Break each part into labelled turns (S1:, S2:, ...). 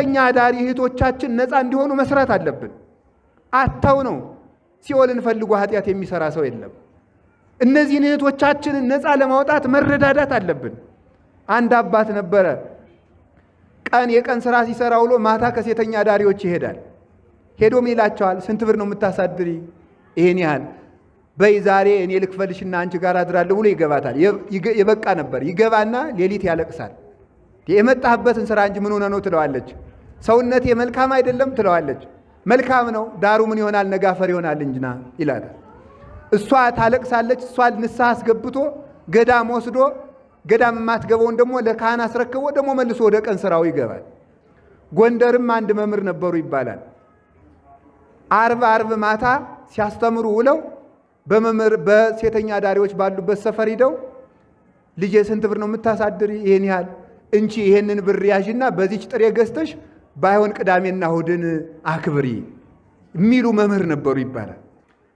S1: እኛ አዳሪ እህቶቻችን ነፃ እንዲሆኑ መስራት አለብን። አተው ነው ሲኦልን ፈልጎ ኃጢአት የሚሰራ ሰው የለም። እነዚህን እህቶቻችንን ነፃ ለማውጣት መረዳዳት አለብን። አንድ አባት ነበረ። ቀን የቀን ስራ ሲሰራ ውሎ ማታ ከሴተኛ አዳሪዎች ይሄዳል። ሄዶም ይላቸዋል፣ ስንት ብር ነው የምታሳድሪ? ይሄን ያህል። በይ ዛሬ እኔ ልክፈልሽና አንቺ ጋር አድራለሁ ብሎ ይገባታል። የበቃ ነበር። ይገባና ሌሊት ያለቅሳል። የመጣህበትን ስራ እንጂ ምን ሆነ ነው ትለዋለች። ሰውነቴ መልካም አይደለም ትለዋለች። መልካም ነው፣ ዳሩ ምን ይሆናል ነገ አፈር ይሆናል እንጂና ይላታል። እሷ ታለቅሳለች። እሷ ንስሐ አስገብቶ ገዳም ወስዶ ገዳም የማትገባውን ደግሞ ለካህን አስረክቦ ደግሞ መልሶ ወደ ቀን ስራው ይገባል። ጎንደርም አንድ መምህር ነበሩ ይባላል። አርብ አርብ ማታ ሲያስተምሩ ውለው በመምህር በሴተኛ አዳሪዎች ባሉበት ሰፈር ሂደው ልጄ ስንት ብር ነው የምታሳድሪ? ይሄን ያህል። እንቺ ይሄንን ብር ያዥና በዚች ጥሬ ገዝተሽ ባይሆን ቅዳሜና እሁድን አክብሪ የሚሉ መምህር ነበሩ ይባላል።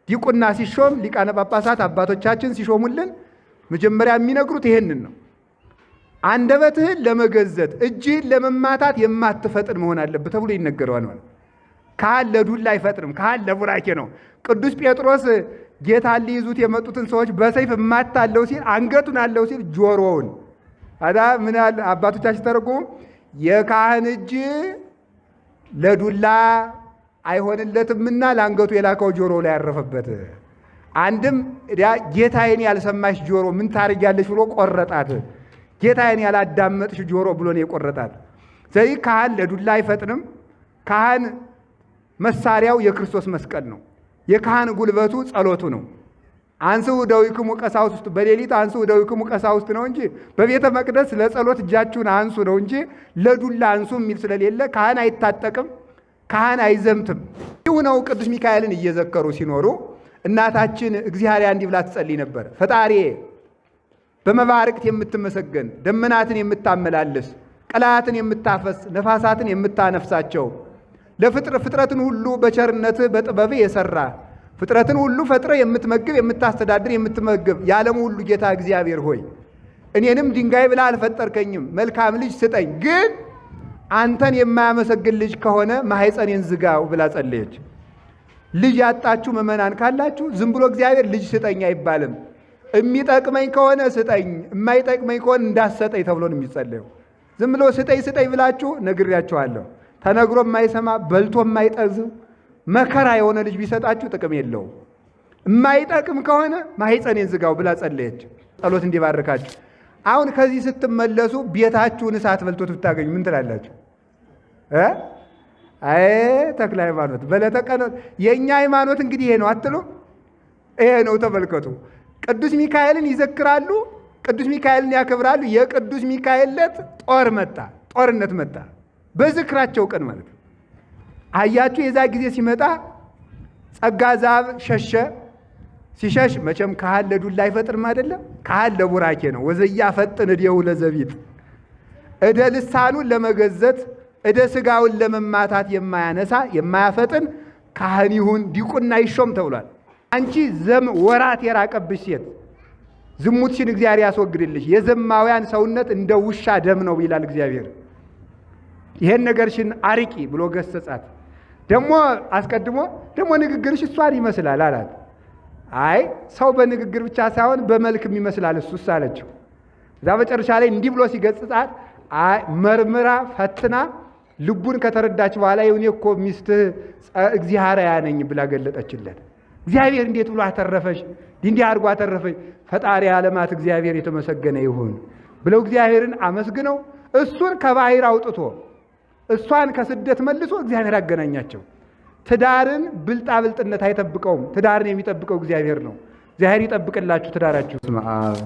S1: ዲቁና ሲሾም ሊቃነ ጳጳሳት አባቶቻችን ሲሾሙልን መጀመሪያ የሚነግሩት ይሄንን ነው። አንደበትህን ለመገዘት እጅህን ለመማታት የማትፈጥን መሆን አለብህ ተብሎ ይነገረዋል ማለት። ካህን ለዱላ አይፈጥንም፣ ካህን ለቡራኬ ነው። ቅዱስ ጴጥሮስ ጌታን ሊይዙት የመጡትን ሰዎች በሰይፍ እማታለው ሲል አንገቱን አለው ሲል ጆሮውን አዳ ምን ያህል አባቶቻችን ተረጉሙ የካህን እጅ ለዱላ አይሆንለትምና ለአንገቱ የላከው ጆሮ ላይ ያረፈበት። አንድም ጌታዬን ያልሰማሽ ጆሮ ምን ታርጊያለሽ ብሎ ቆረጣት። ጌታዬን ያላዳመጥሽ ጆሮ ብሎ ነው የቆረጣት። ስለዚህ ካህን ለዱላ አይፈጥንም። ካህን መሳሪያው የክርስቶስ መስቀል ነው። የካህን ጉልበቱ ጸሎቱ ነው። አንስኡ እደዊክሙ ቀሳውስት በሌሊት አንስኡ እደዊክሙ ቀሳውስት ነው እንጂ በቤተ መቅደስ ለጸሎት እጃችሁን አንሱ ነው እንጂ ለዱላ አንሱ የሚል ስለሌለ ካህን አይታጠቅም፣ ካህን አይዘምትም። ይሁነው ቅዱስ ሚካኤልን እየዘከሩ ሲኖሩ እናታችን እግዚአብሔር እንዲህ ብላ ትጸልይ ነበር። ፈጣሪ በመባርቅት የምትመሰገን ደመናትን የምታመላልስ ቀላያትን የምታፈስ ነፋሳትን የምታነፍሳቸው ለፍጥረትን ሁሉ በቸርነትህ በጥበብህ የሰራ ፍጥረትን ሁሉ ፈጥረ የምትመግብ የምታስተዳድር የምትመግብ የዓለሙ ሁሉ ጌታ እግዚአብሔር ሆይ እኔንም ድንጋይ ብላ አልፈጠርከኝም፣ መልካም ልጅ ስጠኝ፣ ግን አንተን የማያመሰግን ልጅ ከሆነ ማህፀኔን ዝጋው ብላ ጸለየች። ልጅ ያጣችሁ ምዕመናን ካላችሁ ዝም ብሎ እግዚአብሔር ልጅ ስጠኝ አይባልም። የሚጠቅመኝ ከሆነ ስጠኝ፣ የማይጠቅመኝ ከሆነ እንዳሰጠኝ ተብሎ ነው የሚጸለየው። ዝም ብሎ ስጠኝ ስጠኝ ብላችሁ ነግሬያችኋለሁ። ተነግሮ የማይሰማ በልቶ የማይጠግብ መከራ የሆነ ልጅ ቢሰጣችሁ ጥቅም የለውም። የማይጠቅም ከሆነ ማህፀኔን ዝጋው ብላ ጸለየች። ጸሎት እንዲባርካችሁ። አሁን ከዚህ ስትመለሱ ቤታችሁን እሳት በልቶት ብታገኙ ምን ትላላችሁ? አይ ተክለ ሃይማኖት በለተቀነ የእኛ ሃይማኖት እንግዲህ ይሄ ነው አትሉ? ይሄ ነው። ተመልከቱ። ቅዱስ ሚካኤልን ይዘክራሉ፣ ቅዱስ ሚካኤልን ያከብራሉ። የቅዱስ ሚካኤል ዕለት ጦር መጣ፣ ጦርነት መጣ። በዝክራቸው ቀን ማለት ነው። አያችሁ፣ የዛ ጊዜ ሲመጣ ጸጋ ዛብ ሸሸ። ሲሸሽ መቼም ካህን ለዱላ አይፈጥርም አይደለም፣ ካህን ለቡራኬ ነው። ወዘያ ፈጥን እዴሁ ለዘቢጥ እደ ልሳኑን ለመገዘት እደ ስጋውን ለመማታት የማያነሳ የማያፈጥን ካህን ይሁን ዲቁና ይሾም ተብሏል። አንቺ ዘም ወራት የራቀብሽ ሴት ዝሙትሽን እግዚአብሔር ያስወግድልሽ። የዘማውያን ሰውነት እንደ ውሻ ደም ነው ይላል እግዚአብሔር። ይሄን ነገርሽን አርቂ ብሎ ገሰጻት። ደግሞ አስቀድሞ ደግሞ ንግግርሽ እሷን ይመስላል አላት። አይ ሰው በንግግር ብቻ ሳይሆን በመልክም ይመስላል እሱስ አለችው። እዛ መጨረሻ ላይ እንዲህ ብሎ ሲገጽጻት አይ መርምራ ፈትና ልቡን ከተረዳች በኋላ የኔ እኮ ሚስትህ እግዚአብሔር ነኝ ብላ ገለጠችለት። እግዚአብሔር እንዴት ብሎ አተረፈሽ? እንዲህ አድርጎ አተረፈሽ። ፈጣሪ ዓለማት እግዚአብሔር የተመሰገነ ይሁን ብለው እግዚአብሔርን አመስግነው እሱን ከባህር አውጥቶ እሷን ከስደት መልሶ እግዚአብሔር አገናኛቸው። ትዳርን ብልጣብልጥነት አይጠብቀውም። ትዳርን የሚጠብቀው እግዚአብሔር ነው። እግዚአብሔር ይጠብቅላችሁ ትዳራችሁ።
S2: በስመ አብ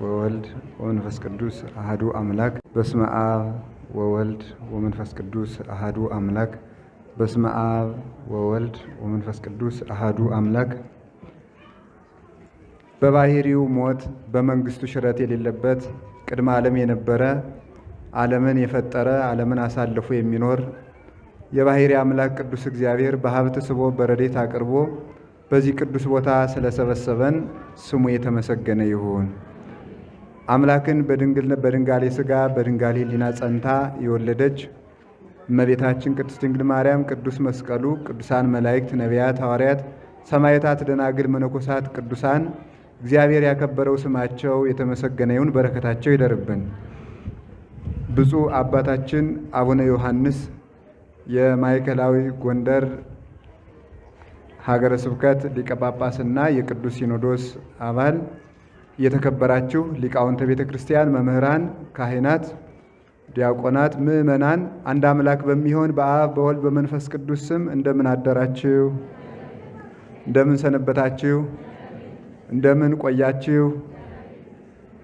S2: ወወልድ ወመንፈስ ቅዱስ አሐዱ አምላክ። በስመ አብ ወወልድ ወመንፈስ ቅዱስ አሐዱ አምላክ። በስመ አብ ወወልድ ወመንፈስ ቅዱስ አሐዱ አምላክ። በባህሪው ሞት በመንግስቱ ሽረት የሌለበት ቅድመ ዓለም የነበረ ዓለምን የፈጠረ ዓለምን አሳልፎ የሚኖር የባህሪ አምላክ ቅዱስ እግዚአብሔር በሀብት ስቦ በረድኤት አቅርቦ በዚህ ቅዱስ ቦታ ስለሰበሰበን ስሙ የተመሰገነ ይሁን። አምላክን በድንጋሌ ሥጋ በድንጋሌ ሕሊና ጸንታ የወለደች እመቤታችን ቅድስት ድንግል ማርያም፣ ቅዱስ መስቀሉ፣ ቅዱሳን መላእክት፣ ነቢያት፣ ሐዋርያት፣ ሰማዕታት፣ ደናግል፣ መነኮሳት፣ ቅዱሳን እግዚአብሔር ያከበረው ስማቸው የተመሰገነ ይሁን። በረከታቸው ይደርብን። ብፁዕ አባታችን አቡነ ዮሐንስ የማዕከላዊ ጎንደር ሀገረ ስብከት ሊቀ ጳጳስና የቅዱስ ሲኖዶስ አባል፣ የተከበራችሁ ሊቃውንተ ቤተ ክርስቲያን፣ መምህራን፣ ካህናት፣ ዲያቆናት፣ ምዕመናን፣ አንድ አምላክ በሚሆን በአብ በወልድ በመንፈስ ቅዱስ ስም እንደምን አደራችሁ? እንደምን ሰነበታችሁ? እንደምን ቆያችሁ?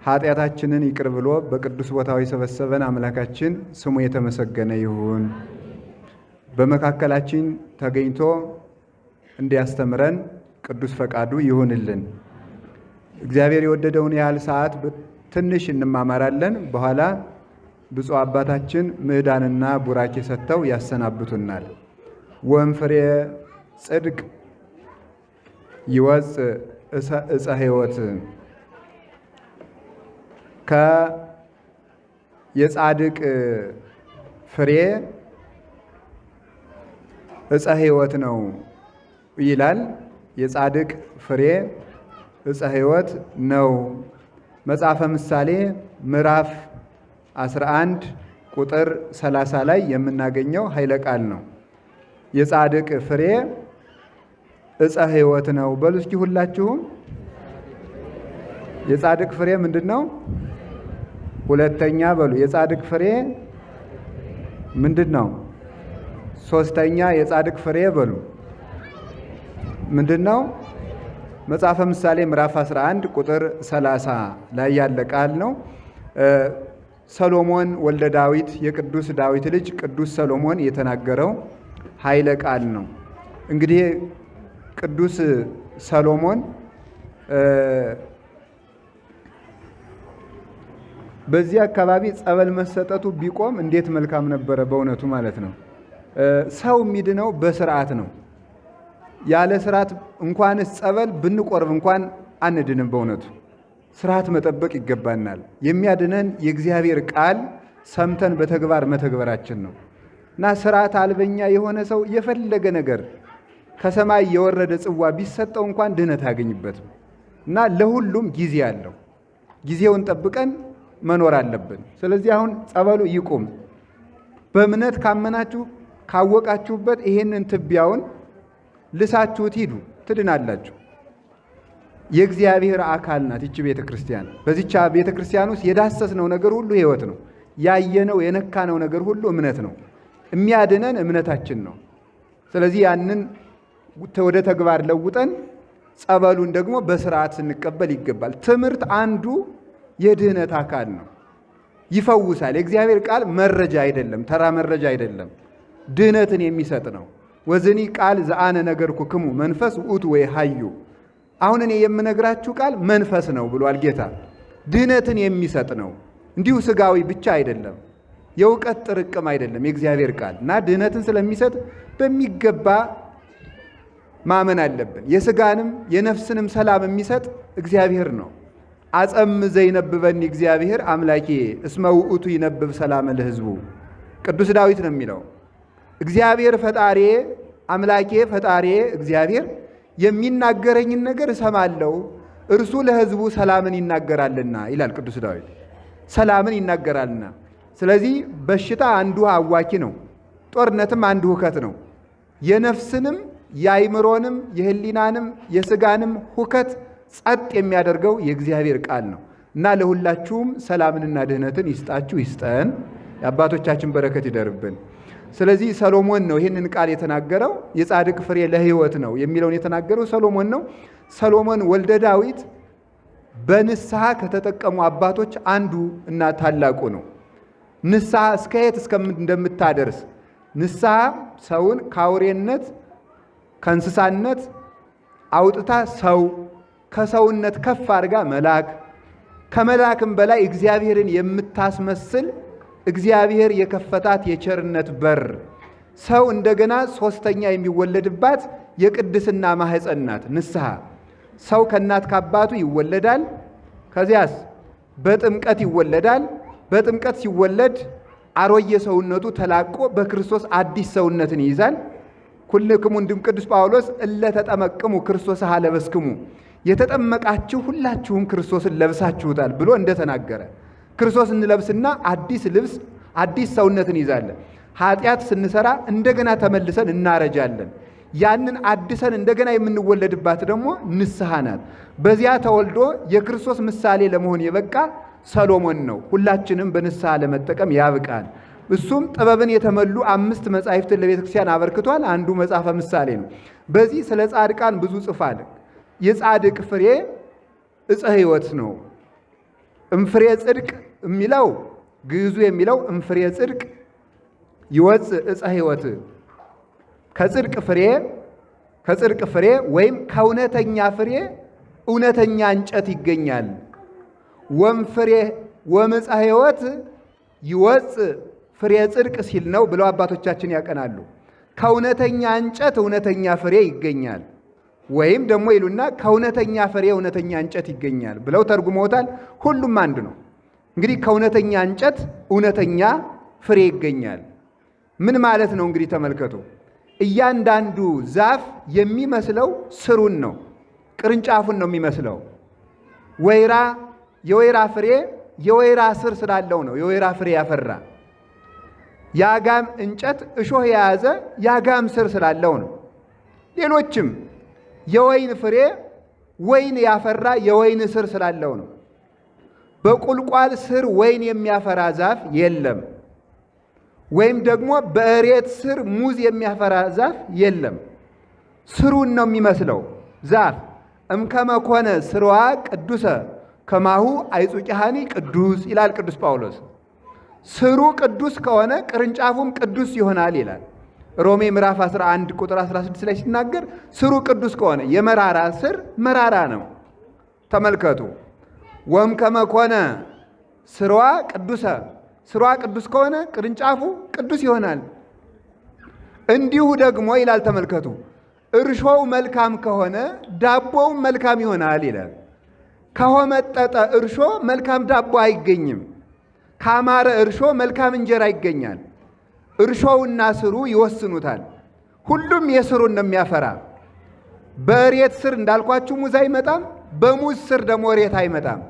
S2: ኃጢአታችንን ይቅር ብሎ በቅዱስ ቦታው የሰበሰበን አምላካችን ስሙ የተመሰገነ ይሁን። በመካከላችን ተገኝቶ እንዲያስተምረን ቅዱስ ፈቃዱ ይሁንልን። እግዚአብሔር የወደደውን ያህል ሰዓት ትንሽ እንማማራለን። በኋላ ብፁዕ አባታችን ምዕዳንና ቡራኬ ሰጥተው ያሰናብቱናል። ወእምፍሬ ጽድቅ ይወፅእ ዕፀ ሕይወት፣ የጻድቅ ፍሬ ዕፀ ሕይወት ነው ይላል። የጻድቅ ፍሬ ዕፀ ሕይወት ነው። መጽሐፈ ምሳሌ ምዕራፍ 11 ቁጥር 30 ላይ የምናገኘው ኃይለ ቃል ነው። የጻድቅ ፍሬ ዕፀ ሕይወት ነው። በሉ እስኪ ሁላችሁም የጻድቅ ፍሬ ምንድን ነው? ሁለተኛ በሉ፣ የጻድቅ ፍሬ ምንድን ነው? ሶስተኛ የጻድቅ ፍሬ በሉ ምንድን ነው? መጽሐፈ ምሳሌ ምዕራፍ 11 ቁጥር 30 ላይ ያለ ቃል ነው። ሰሎሞን ወልደ ዳዊት፣ የቅዱስ ዳዊት ልጅ ቅዱስ ሰሎሞን የተናገረው ኃይለ ቃል ነው። እንግዲህ ቅዱስ ሰሎሞን በዚህ አካባቢ ጸበል መሰጠቱ ቢቆም እንዴት መልካም ነበረ፣ በእውነቱ ማለት ነው። ሰው የሚድነው በስርዓት ነው። ያለ ስርዓት እንኳንስ ጸበል ብንቆርብ እንኳን አንድንም። በእውነቱ ስርዓት መጠበቅ ይገባናል። የሚያድነን የእግዚአብሔር ቃል ሰምተን በተግባር መተግበራችን ነው። እና ስርዓት አልበኛ የሆነ ሰው የፈለገ ነገር ከሰማይ የወረደ ጽዋ ቢሰጠው እንኳን ድህነት አያገኝበትም። እና ለሁሉም ጊዜ አለው። ጊዜውን ጠብቀን መኖር አለብን። ስለዚህ አሁን ጸበሉ ይቁም። በእምነት ካመናችሁ፣ ካወቃችሁበት ይሄንን ትቢያውን ልሳችሁት ሂዱ፣ ትድናላችሁ። የእግዚአብሔር አካል ናት ይቺ ቤተ ክርስቲያን። በዚች ቤተ ክርስቲያን ውስጥ የዳሰስነው ነገር ሁሉ ሕይወት ነው። ያየነው የነካነው ነገር ሁሉ እምነት ነው። የሚያድነን እምነታችን ነው። ስለዚህ ያንን ወደ ተግባር ለውጠን ጸበሉን ደግሞ በስርዓት ስንቀበል ይገባል። ትምህርት አንዱ የድህነት አካል ነው። ይፈውሳል። የእግዚአብሔር ቃል መረጃ አይደለም፣ ተራ መረጃ አይደለም፣ ድህነትን የሚሰጥ ነው። ወዝኒ ቃል ዘአነ ነገርኩክሙ መንፈስ ውእቱ ወይ ሀዩ፣ አሁን እኔ የምነግራችሁ ቃል መንፈስ ነው ብሏል ጌታ። ድህነትን የሚሰጥ ነው። እንዲሁ ስጋዊ ብቻ አይደለም፣ የእውቀት ጥርቅም አይደለም የእግዚአብሔር ቃል። እና ድህነትን ስለሚሰጥ በሚገባ ማመን አለብን። የስጋንም የነፍስንም ሰላም የሚሰጥ እግዚአብሔር ነው። አጸም ዘይነብበኒ እግዚአብሔር አምላኬ እስመ ውእቱ ይነብብ ሰላመ ለሕዝቡ። ቅዱስ ዳዊት ነው የሚለው። እግዚአብሔር ፈጣሬ፣ አምላኬ ፈጣሬ እግዚአብሔር የሚናገረኝን ነገር እሰማለሁ፣ እርሱ ለሕዝቡ ሰላምን ይናገራልና ይላል ቅዱስ ዳዊት። ሰላምን ይናገራልና። ስለዚህ በሽታ አንዱ አዋኪ ነው፣ ጦርነትም አንዱ ሁከት ነው። የነፍስንም የአይምሮንም የህሊናንም የስጋንም ሁከት ጸጥ የሚያደርገው የእግዚአብሔር ቃል ነው። እና ለሁላችሁም ሰላምንና ድህነትን ይስጣችሁ፣ ይስጠን። የአባቶቻችን በረከት ይደርብን። ስለዚህ ሰሎሞን ነው ይህንን ቃል የተናገረው። የጻድቅ ፍሬ ለሕይወት ነው የሚለውን የተናገረው ሰሎሞን ነው። ሰሎሞን ወልደ ዳዊት በንስሐ ከተጠቀሙ አባቶች አንዱ እና ታላቁ ነው። ንስሐ እስከ የት እንደምታደርስ፣ ንስሐ ሰውን ከአውሬነት፣ ከእንስሳነት አውጥታ ሰው፣ ከሰውነት ከፍ አድርጋ መልአክ፣ ከመልአክም በላይ እግዚአብሔርን የምታስመስል፣ እግዚአብሔር የከፈታት የቸርነት በር፣ ሰው እንደገና ሶስተኛ የሚወለድባት የቅድስና ማህፀን ናት ንስሐ። ሰው ከእናት ከአባቱ ይወለዳል። ከዚያስ በጥምቀት ይወለዳል። በጥምቀት ሲወለድ
S1: አሮጌ ሰውነቱ ተላቆ በክርስቶስ አዲስ ሰውነትን ይይዛል። ኩልክሙ እንዲሁም ቅዱስ ጳውሎስ እለ ተጠመቅሙ ክርስቶስ ለበስክሙ፣ የተጠመቃችሁ ሁላችሁም ክርስቶስን ለብሳችሁታል ብሎ እንደተናገረ ክርስቶስ እንለብስና አዲስ ልብስ አዲስ ሰውነትን ይዛለን። ኃጢአት ስንሰራ እንደገና ተመልሰን እናረጃለን። ያንን አድሰን እንደገና የምንወለድባት ደግሞ ንስሐ ናት። በዚያ ተወልዶ የክርስቶስ ምሳሌ ለመሆን የበቃ ሰሎሞን ነው። ሁላችንም በንስሐ ለመጠቀም ያብቃል። እሱም ጥበብን የተመሉ 5 መጻሕፍትን ለቤተ ክርስቲያን አበርክቷል። አንዱ መጽሐፈ ምሳሌ ነው። በዚህ ስለ ጻድቃን ብዙ ጽፏል። የጻድቅ ፍሬ ዕፀ ሕይወት ነው። እምፍሬ ጽድቅ የሚለው ግዕዙ የሚለው እምፍሬ ጽድቅ ይወፅእ ዕፀ ሕይወት፣ ከጽድቅ ፍሬ ከጽድቅ ፍሬ ወይም ከእውነተኛ ፍሬ እውነተኛ እንጨት ይገኛል። ወምፍሬ ወምፀ ሕይወት ይወፅእ ፍሬ ጽድቅ ሲል ነው ብለው አባቶቻችን ያቀናሉ። ከእውነተኛ እንጨት እውነተኛ ፍሬ ይገኛል፣ ወይም ደግሞ ይሉና ከእውነተኛ ፍሬ እውነተኛ እንጨት ይገኛል ብለው ተርጉመውታል። ሁሉም አንድ ነው። እንግዲህ ከእውነተኛ እንጨት እውነተኛ ፍሬ ይገኛል። ምን ማለት ነው? እንግዲህ ተመልከቱ። እያንዳንዱ ዛፍ የሚመስለው ስሩን ነው፣ ቅርንጫፉን ነው የሚመስለው። ወይራ የወይራ ፍሬ የወይራ ስር ስላለው ነው የወይራ ፍሬ ያፈራ። የአጋም እንጨት እሾህ የያዘ የአጋም ስር ስላለው ነው። ሌሎችም የወይን ፍሬ ወይን ያፈራ የወይን ስር ስላለው ነው። በቁልቋል ስር ወይን የሚያፈራ ዛፍ የለም። ወይም ደግሞ በእሬት ስር ሙዝ የሚያፈራ ዛፍ የለም። ስሩን ነው የሚመስለው ዛፍ። እምከመ ኮነ ስርዋ ቅዱሰ ከማሁ አይጹቂሃኒ ቅዱስ ይላል ቅዱስ ጳውሎስ። ስሩ ቅዱስ ከሆነ ቅርንጫፉም ቅዱስ ይሆናል ይላል። ሮሜ ምዕራፍ 11 ቁጥር 16 ላይ ሲናገር ስሩ ቅዱስ ከሆነ የመራራ ስር መራራ ነው። ተመልከቱ። ወእምከመ ኮነ ስርዋ ቅዱሰ፣ ስሯ ቅዱስ ከሆነ ቅርንጫፉ ቅዱስ ይሆናል። እንዲሁ ደግሞ ይላል ተመልከቱ፣ እርሾው መልካም ከሆነ ዳቦው መልካም ይሆናል ይላል። ከሆመጠጠ እርሾ መልካም ዳቦ አይገኝም። ካማረ እርሾ መልካም እንጀራ ይገኛል። እርሾውና ስሩ ይወስኑታል። ሁሉም የስሩን ነው የሚያፈራ። በእሬት ስር እንዳልኳችሁ ሙዝ አይመጣም፣ በሙዝ ስር ደግሞ እሬት አይመጣም።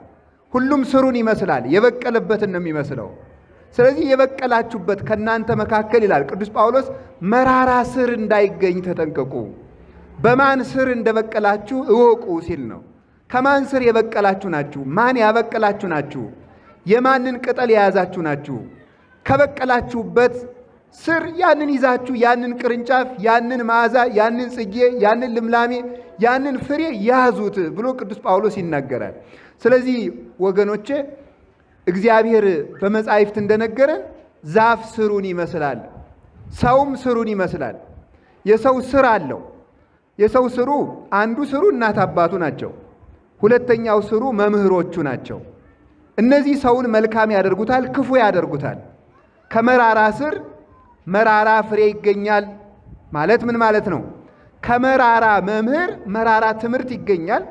S1: ሁሉም ስሩን ይመስላል፣ የበቀለበትን ነው የሚመስለው። ስለዚህ የበቀላችሁበት ከናንተ መካከል ይላል ቅዱስ ጳውሎስ መራራ ስር እንዳይገኝ ተጠንቀቁ። በማን ስር እንደበቀላችሁ እወቁ ሲል ነው። ከማን ስር የበቀላችሁ ናችሁ? ማን ያበቀላችሁ ናችሁ? የማንን ቅጠል የያዛችሁ ናችሁ? ከበቀላችሁበት ስር ያንን ይዛችሁ ያንን ቅርንጫፍ፣ ያንን መዓዛ፣ ያንን ጽጌ፣ ያንን ልምላሜ፣ ያንን ፍሬ ያዙት ብሎ ቅዱስ ጳውሎስ ይናገራል። ስለዚህ ወገኖቼ እግዚአብሔር በመጻሕፍት እንደነገረን ዛፍ ስሩን ይመስላል፣ ሰውም ስሩን ይመስላል። የሰው ስር አለው። የሰው ስሩ አንዱ ስሩ እናት አባቱ ናቸው። ሁለተኛው ስሩ መምህሮቹ ናቸው። እነዚህ ሰውን መልካም ያደርጉታል፣ ክፉ ያደርጉታል። ከመራራ ስር መራራ ፍሬ ይገኛል ማለት ምን ማለት ነው? ከመራራ መምህር መራራ ትምህርት ይገኛል።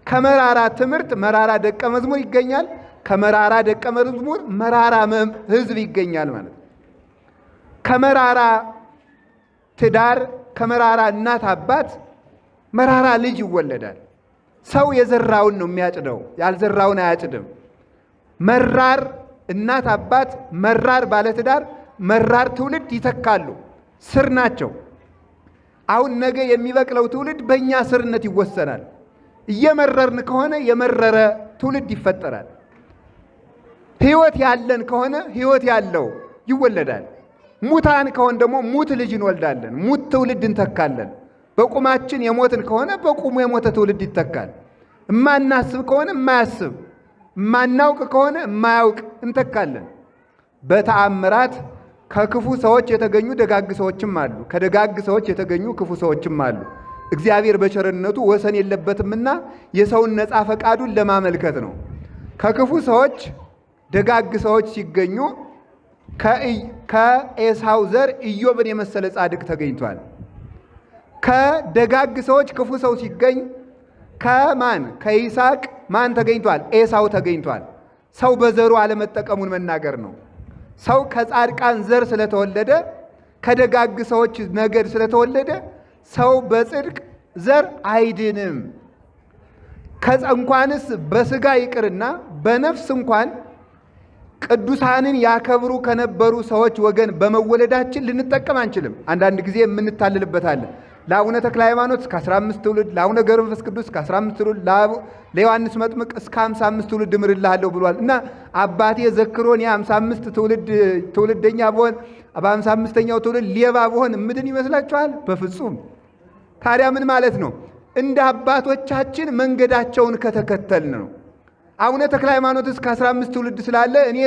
S1: ከመራራ ትምህርት መራራ ደቀ መዝሙር ይገኛል። ከመራራ ደቀ መዝሙር መራራ ሕዝብ ይገኛል ማለት ነው። ከመራራ ትዳር ከመራራ እናት አባት መራራ ልጅ ይወለዳል። ሰው የዘራውን ነው የሚያጭደው፣ ያልዘራውን አያጭድም። መራር እናት አባት፣ መራር ባለትዳር፣ መራር ትውልድ ይተካሉ። ስር ናቸው። አሁን ነገ የሚበቅለው ትውልድ በእኛ ስርነት ይወሰናል። እየመረርን ከሆነ የመረረ ትውልድ ይፈጠራል። ሕይወት ያለን ከሆነ ሕይወት ያለው ይወለዳል። ሙታን ከሆን ደግሞ ሙት ልጅ እንወልዳለን። ሙት ትውልድ እንተካለን። በቁማችን የሞትን ከሆነ በቁሙ የሞተ ትውልድ ይተካል። እማናስብ ከሆነ የማያስብ፣ እማናውቅ ከሆነ የማያውቅ እንተካለን። በተአምራት ከክፉ ሰዎች የተገኙ ደጋግ ሰዎችም አሉ። ከደጋግ ሰዎች የተገኙ ክፉ ሰዎችም አሉ። እግዚአብሔር በቸርነቱ ወሰን የለበትምና የሰውን ነፃ ፈቃዱን ለማመልከት ነው። ከክፉ ሰዎች ደጋግ ሰዎች ሲገኙ ከኤሳው ዘር ኢዮብን የመሰለ ጻድቅ ተገኝቷል። ከደጋግ ሰዎች ክፉ ሰው ሲገኝ ከማን ከይስሐቅ ማን ተገኝቷል? ኤሳው ተገኝቷል። ሰው በዘሩ አለመጠቀሙን መናገር ነው። ሰው ከጻድቃን ዘር ስለተወለደ ከደጋግ ሰዎች ነገድ ስለተወለደ ሰው በጽድቅ ዘር አይድንም። እንኳንስ በስጋ ይቅርና በነፍስ እንኳን ቅዱሳንን ያከብሩ ከነበሩ ሰዎች ወገን በመወለዳችን ልንጠቀም አንችልም። አንዳንድ ጊዜ የምንታልልበታለን። ለአቡነ ተክለ ሃይማኖት እስከ 15 ትውልድ፣ ለአቡነ ገብረ መንፈስ ቅዱስ እስከ 15 ትውልድ፣ ለዮሐንስ መጥምቅ እስከ 55 ትውልድ እምርልሃለሁ ብሏል እና አባቴ ዘክሮን የ55 ትውልድ ትውልደኛ ብሆን በ55ኛው ትውልድ ሌባ ብሆን ምድን ይመስላችኋል? በፍጹም። ታዲያ ምን ማለት ነው? እንደ አባቶቻችን መንገዳቸውን ከተከተልን ነው። አቡነ ተክለ ሃይማኖት እስከ 15 ትውልድ ስላለ እኔ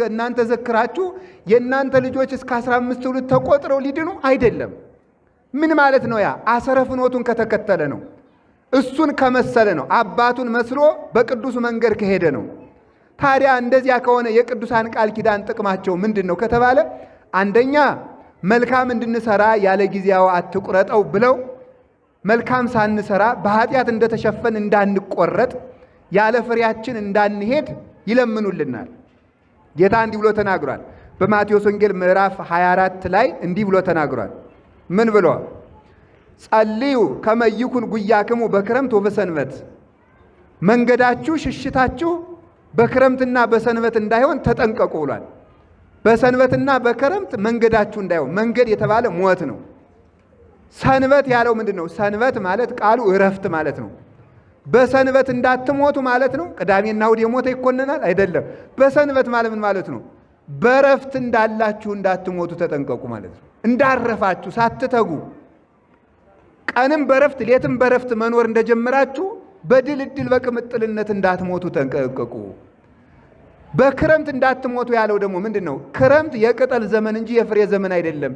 S1: እናንተ ዘክራችሁ የእናንተ ልጆች እስከ 15 ትውልድ ተቆጥረው ሊድኑ አይደለም። ምን ማለት ነው? ያ አሰረ ፍኖቱን ከተከተለ ነው። እሱን ከመሰለ ነው። አባቱን መስሎ በቅዱሱ መንገድ ከሄደ ነው። ታዲያ እንደዚያ ከሆነ የቅዱሳን ቃል ኪዳን ጥቅማቸው ምንድን ነው ከተባለ፣ አንደኛ መልካም እንድንሰራ ያለ ጊዜያው አትቁረጠው ብለው መልካም ሳንሰራ በኃጢአት እንደተሸፈን እንዳንቆረጥ ያለ ፍሬያችን እንዳንሄድ ይለምኑልናል። ጌታ እንዲህ ብሎ ተናግሯል። በማቴዎስ ወንጌል ምዕራፍ 24 ላይ እንዲህ ብሎ ተናግሯል። ምን ብሎ? ጸልዩ ከመ ይኩን ጉያክሙ በክረምት ወበሰንበት፣ መንገዳችሁ ሽሽታችሁ በክረምትና በሰንበት እንዳይሆን ተጠንቀቁ ብሏል። በሰንበትና በክረምት መንገዳችሁ እንዳይሆን፣ መንገድ የተባለ ሞት ነው። ሰንበት ያለው ምንድን ነው? ሰንበት ማለት ቃሉ እረፍት ማለት ነው። በሰንበት እንዳትሞቱ ማለት ነው። ቅዳሜና እሑድ የሞተ ይኮነናል አይደለም። በሰንበት ማለት ምን ማለት ነው? በእረፍት እንዳላችሁ እንዳትሞቱ ተጠንቀቁ ማለት ነው። እንዳረፋችሁ ሳትተጉ ቀንም በእረፍት ሌትም በእረፍት መኖር እንደጀመራችሁ በድልድል በቅምጥልነት እንዳትሞቱ ተጠንቀቁ። በክረምት እንዳትሞቱ ያለው ደግሞ ምንድን ነው? ክረምት የቅጠል ዘመን እንጂ የፍሬ ዘመን አይደለም።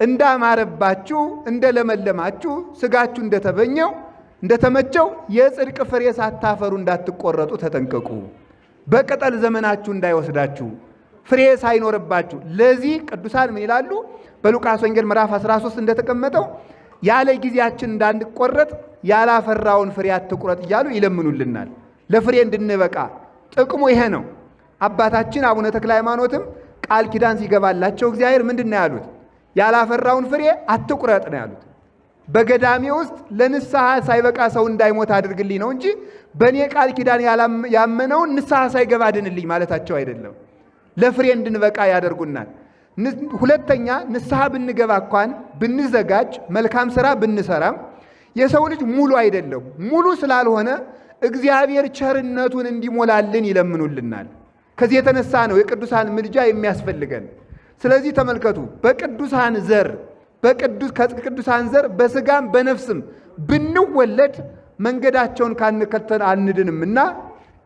S1: እንዳማረባችሁ እንደለመለማችሁ ስጋችሁ እንደተበኘው እንደተመቸው የጽድቅ ፍሬ ሳታፈሩ እንዳትቆረጡ ተጠንቀቁ። በቅጠል ዘመናችሁ እንዳይወስዳችሁ ፍሬ ሳይኖርባችሁ። ለዚህ ቅዱሳን ምን ይላሉ? በሉቃስ ወንጌል ምዕራፍ 13 እንደተቀመጠው ያለ ጊዜያችን እንዳንቆረጥ ያላፈራውን ፍሬ አትቁረጥ እያሉ ይለምኑልናል። ለፍሬ እንድንበቃ ጥቅሙ ይሄ ነው። አባታችን አቡነ ተክለ ሃይማኖትም ቃል ኪዳን ሲገባላቸው እግዚአብሔር ምንድን ነው ያሉት? ያላፈራውን ፍሬ አትቁረጥ ነው ያሉት። በገዳሜ ውስጥ ለንስሐ ሳይበቃ ሰው እንዳይሞት አድርግልኝ ነው እንጂ በእኔ ቃል ኪዳን ያመነውን ንስሐ ሳይገባ ድንልኝ ማለታቸው አይደለም። ለፍሬ እንድንበቃ ያደርጉናል። ሁለተኛ ንስሐ ብንገባ እንኳን ብንዘጋጅ መልካም ስራ ብንሰራም የሰው ልጅ ሙሉ አይደለም። ሙሉ ስላልሆነ እግዚአብሔር ቸርነቱን እንዲሞላልን ይለምኑልናል። ከዚህ የተነሳ ነው የቅዱሳን ምልጃ የሚያስፈልገን። ስለዚህ ተመልከቱ፣ በቅዱሳን ዘር ከቅዱሳን ዘር በስጋም በነፍስም ብንወለድ መንገዳቸውን ካንከተል አንድንምና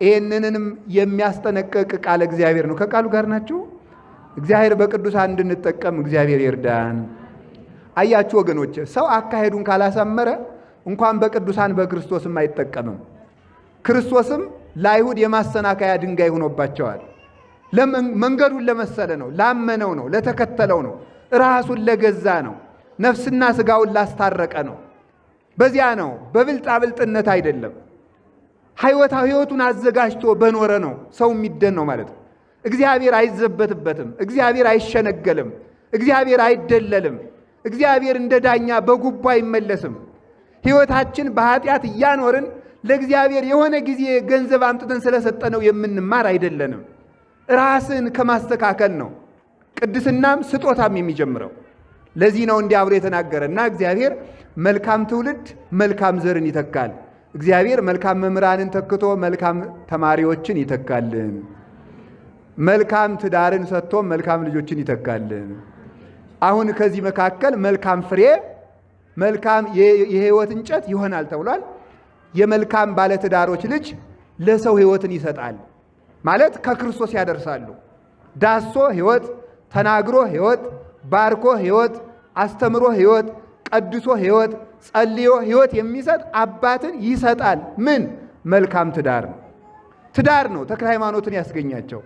S1: ይህንንም የሚያስጠነቅቅ ቃለ እግዚአብሔር ነው። ከቃሉ ጋር ናችሁ። እግዚአብሔር በቅዱሳን እንድንጠቀም እግዚአብሔር ይርዳን። አያችሁ ወገኖች፣ ሰው አካሄዱን ካላሳመረ እንኳን በቅዱሳን በክርስቶስም አይጠቀምም። ክርስቶስም ለአይሁድ የማሰናከያ ድንጋይ ሆኖባቸዋል። መንገዱን ለመሰለ ነው፣ ላመነው ነው፣ ለተከተለው ነው፣ ራሱን ለገዛ ነው፣ ነፍስና ስጋውን ላስታረቀ ነው። በዚያ ነው፣ በብልጣብልጥነት አይደለም። ሕይወቱን አዘጋጅቶ በኖረ ነው ሰው የሚደን ነው ማለት ነው። እግዚአብሔር አይዘበትበትም። እግዚአብሔር አይሸነገልም። እግዚአብሔር አይደለልም። እግዚአብሔር እንደ ዳኛ በጉቦ አይመለስም። ሕይወታችን በኃጢአት እያኖርን ለእግዚአብሔር የሆነ ጊዜ ገንዘብ አምጥተን ስለሰጠነው የምንማር አይደለንም። ራስን ከማስተካከል ነው ቅድስናም ስጦታም የሚጀምረው። ለዚህ ነው እንዲህ አብሮ የተናገረ እና እግዚአብሔር መልካም ትውልድ መልካም ዘርን ይተካል። እግዚአብሔር መልካም መምህራንን ተክቶ መልካም ተማሪዎችን ይተካልን። መልካም ትዳርን ሰጥቶ መልካም ልጆችን ይተካልን። አሁን ከዚህ መካከል መልካም ፍሬ መልካም የሕይወት እንጨት ይሆናል ተብሏል። የመልካም ባለትዳሮች ልጅ ለሰው ሕይወትን ይሰጣል ማለት ከክርስቶስ ያደርሳሉ። ዳሶ ሕይወት፣ ተናግሮ ሕይወት፣ ባርኮ ሕይወት፣ አስተምሮ ሕይወት፣ ቀድሶ ሕይወት፣ ጸልዮ ሕይወት የሚሰጥ አባትን ይሰጣል። ምን መልካም ትዳር ነው። ትዳር ነው ተክለ ሃይማኖትን ያስገኛቸው።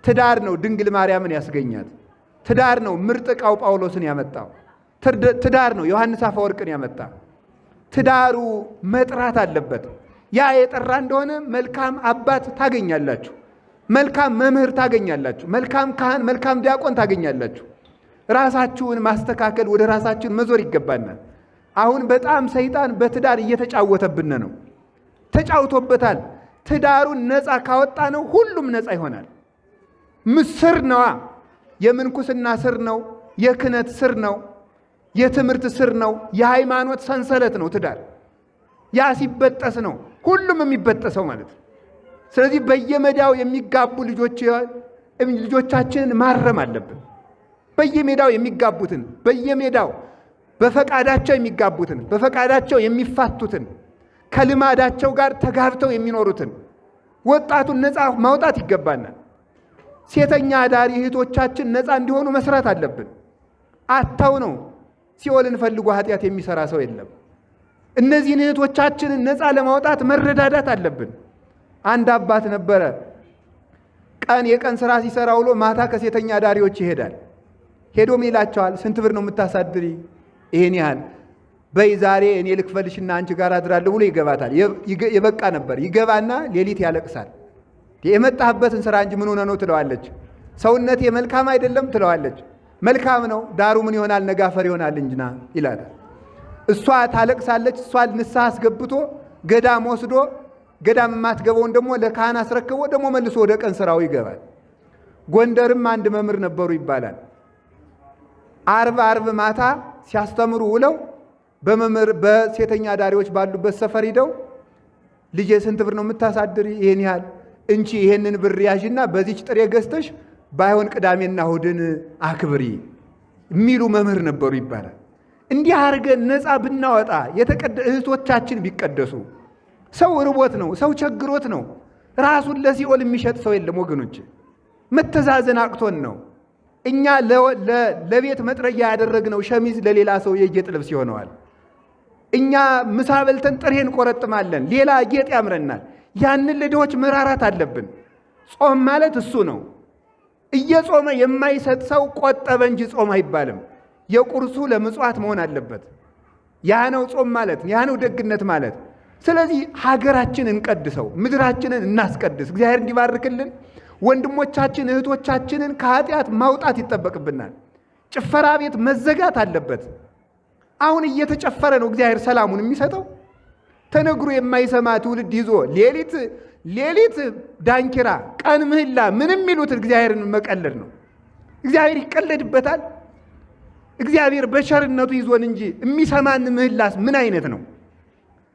S1: ትዳር ነው ድንግል ማርያምን ያስገኛት። ትዳር ነው ምርጥ ዕቃው ጳውሎስን ያመጣው። ትዳር ነው ዮሐንስ አፈወርቅን ያመጣ። ትዳሩ መጥራት አለበት። ያ የጠራ እንደሆነ መልካም አባት ታገኛላችሁ። መልካም መምህር ታገኛላችሁ። መልካም ካህን፣ መልካም ዲያቆን ታገኛላችሁ። ራሳችሁን ማስተካከል፣ ወደ ራሳችን መዞር ይገባናል። አሁን በጣም ሰይጣን በትዳር እየተጫወተብን ነው። ተጫውቶበታል። ትዳሩን ነፃ ካወጣ ነው ሁሉም ነፃ ይሆናል። ምስር ነዋ። የምንኩስና ስር ነው። የክህነት ስር ነው። የትምህርት ስር ነው። የሃይማኖት ሰንሰለት ነው ትዳር። ያ ሲበጠስ ነው ሁሉም የሚበጠሰው ማለት ነው። ስለዚህ በየሜዳው የሚጋቡ ልጆቻችንን ማረም አለብን። በየሜዳው የሚጋቡትን፣ በየሜዳው በፈቃዳቸው የሚጋቡትን፣ በፈቃዳቸው የሚፋቱትን፣ ከልማዳቸው ጋር ተጋብተው የሚኖሩትን ወጣቱን ነፃ ማውጣት ይገባናል። ሴተኛ አዳሪ እህቶቻችን ነፃ እንዲሆኑ መስራት አለብን። አታው ነው ሲኦልን ፈልጎ ኃጢአት የሚሰራ ሰው የለም። እነዚህን እህቶቻችንን ነፃ ለማውጣት መረዳዳት አለብን። አንድ አባት ነበረ። ቀን የቀን ስራ ሲሰራ ውሎ ማታ ከሴተኛ አዳሪዎች ይሄዳል። ሄዶም ይላቸዋል፣ ስንት ብር ነው የምታሳድሪ? ይሄን ያህል። በይ ዛሬ እኔ ልክፈልሽና አንቺ ጋር አድራለሁ ብሎ ይገባታል። የበቃ ነበር። ይገባና ሌሊት ያለቅሳል። የመጣህበትን ስራ እንጂ ምን ሆነ ነው ትለዋለች። ሰውነቴ መልካም አይደለም ትለዋለች። መልካም ነው፣ ዳሩ ምን ይሆናል ነገ አፈር ይሆናል እንጂና ይላታል። እሷ ታለቅሳለች። እሷ ንስሐ አስገብቶ ገዳም ወስዶ ገዳም የማትገባውን ደግሞ ለካህን አስረክቦ ደግሞ መልሶ ወደ ቀን ስራው ይገባል። ጎንደርም አንድ መምህር ነበሩ ይባላል። አርብ አርብ ማታ ሲያስተምሩ ውለው በመምህር በሴተኛ አዳሪዎች ባሉበት ሰፈር ሂደው ልጄ ስንት ብር ነው የምታሳድሪ? ይሄን ያህል። እንቺ ይሄንን ብር ያዥና በዚች ጥሬ ገዝተሽ ባይሆን ቅዳሜና እሑድን አክብሪ የሚሉ መምህር ነበሩ ይባላል። እንዲህ አድርገን ነፃ ብናወጣ እህቶቻችን ቢቀደሱ። ሰው ርቦት ነው፣ ሰው ቸግሮት ነው። ራሱን ለሲኦል የሚሸጥ ሰው የለም ወገኖች። መተዛዘን አቅቶን ነው። እኛ ለቤት መጥረጊያ ያደረግነው ሸሚዝ ለሌላ ሰው የጌጥ ልብስ ይሆነዋል። እኛ ምሳ በልተን ጥሬ እንቆረጥማለን፣ ሌላ ጌጥ ያምረናል። ያንን ለድሆች መራራት አለብን። ጾም ማለት እሱ ነው። እየጾመ የማይሰጥ ሰው ቆጠበ እንጂ ጾም አይባልም። የቁርሱ ለምጽዋት መሆን አለበት። ያ ነው ጾም ማለት፣ ያ ነው ደግነት ማለት። ስለዚህ ሀገራችንን እንቀድሰው፣ ምድራችንን እናስቀድስ። እግዚአብሔር እንዲባርክልን ወንድሞቻችን እህቶቻችንን ከኃጢአት ማውጣት ይጠበቅብናል። ጭፈራ ቤት መዘጋት አለበት። አሁን እየተጨፈረ ነው እግዚአብሔር ሰላሙን የሚሰጠው። ተነግሮ የማይሰማ ትውልድ ይዞ ሌሊት ሌሊት ዳንኪራ፣ ቀን ምህላ ምንም የሚሉት እግዚአብሔርን መቀለድ ነው። እግዚአብሔር ይቀለድበታል። እግዚአብሔር በቸርነቱ ይዞን እንጂ የሚሰማን ምህላስ ምን አይነት ነው?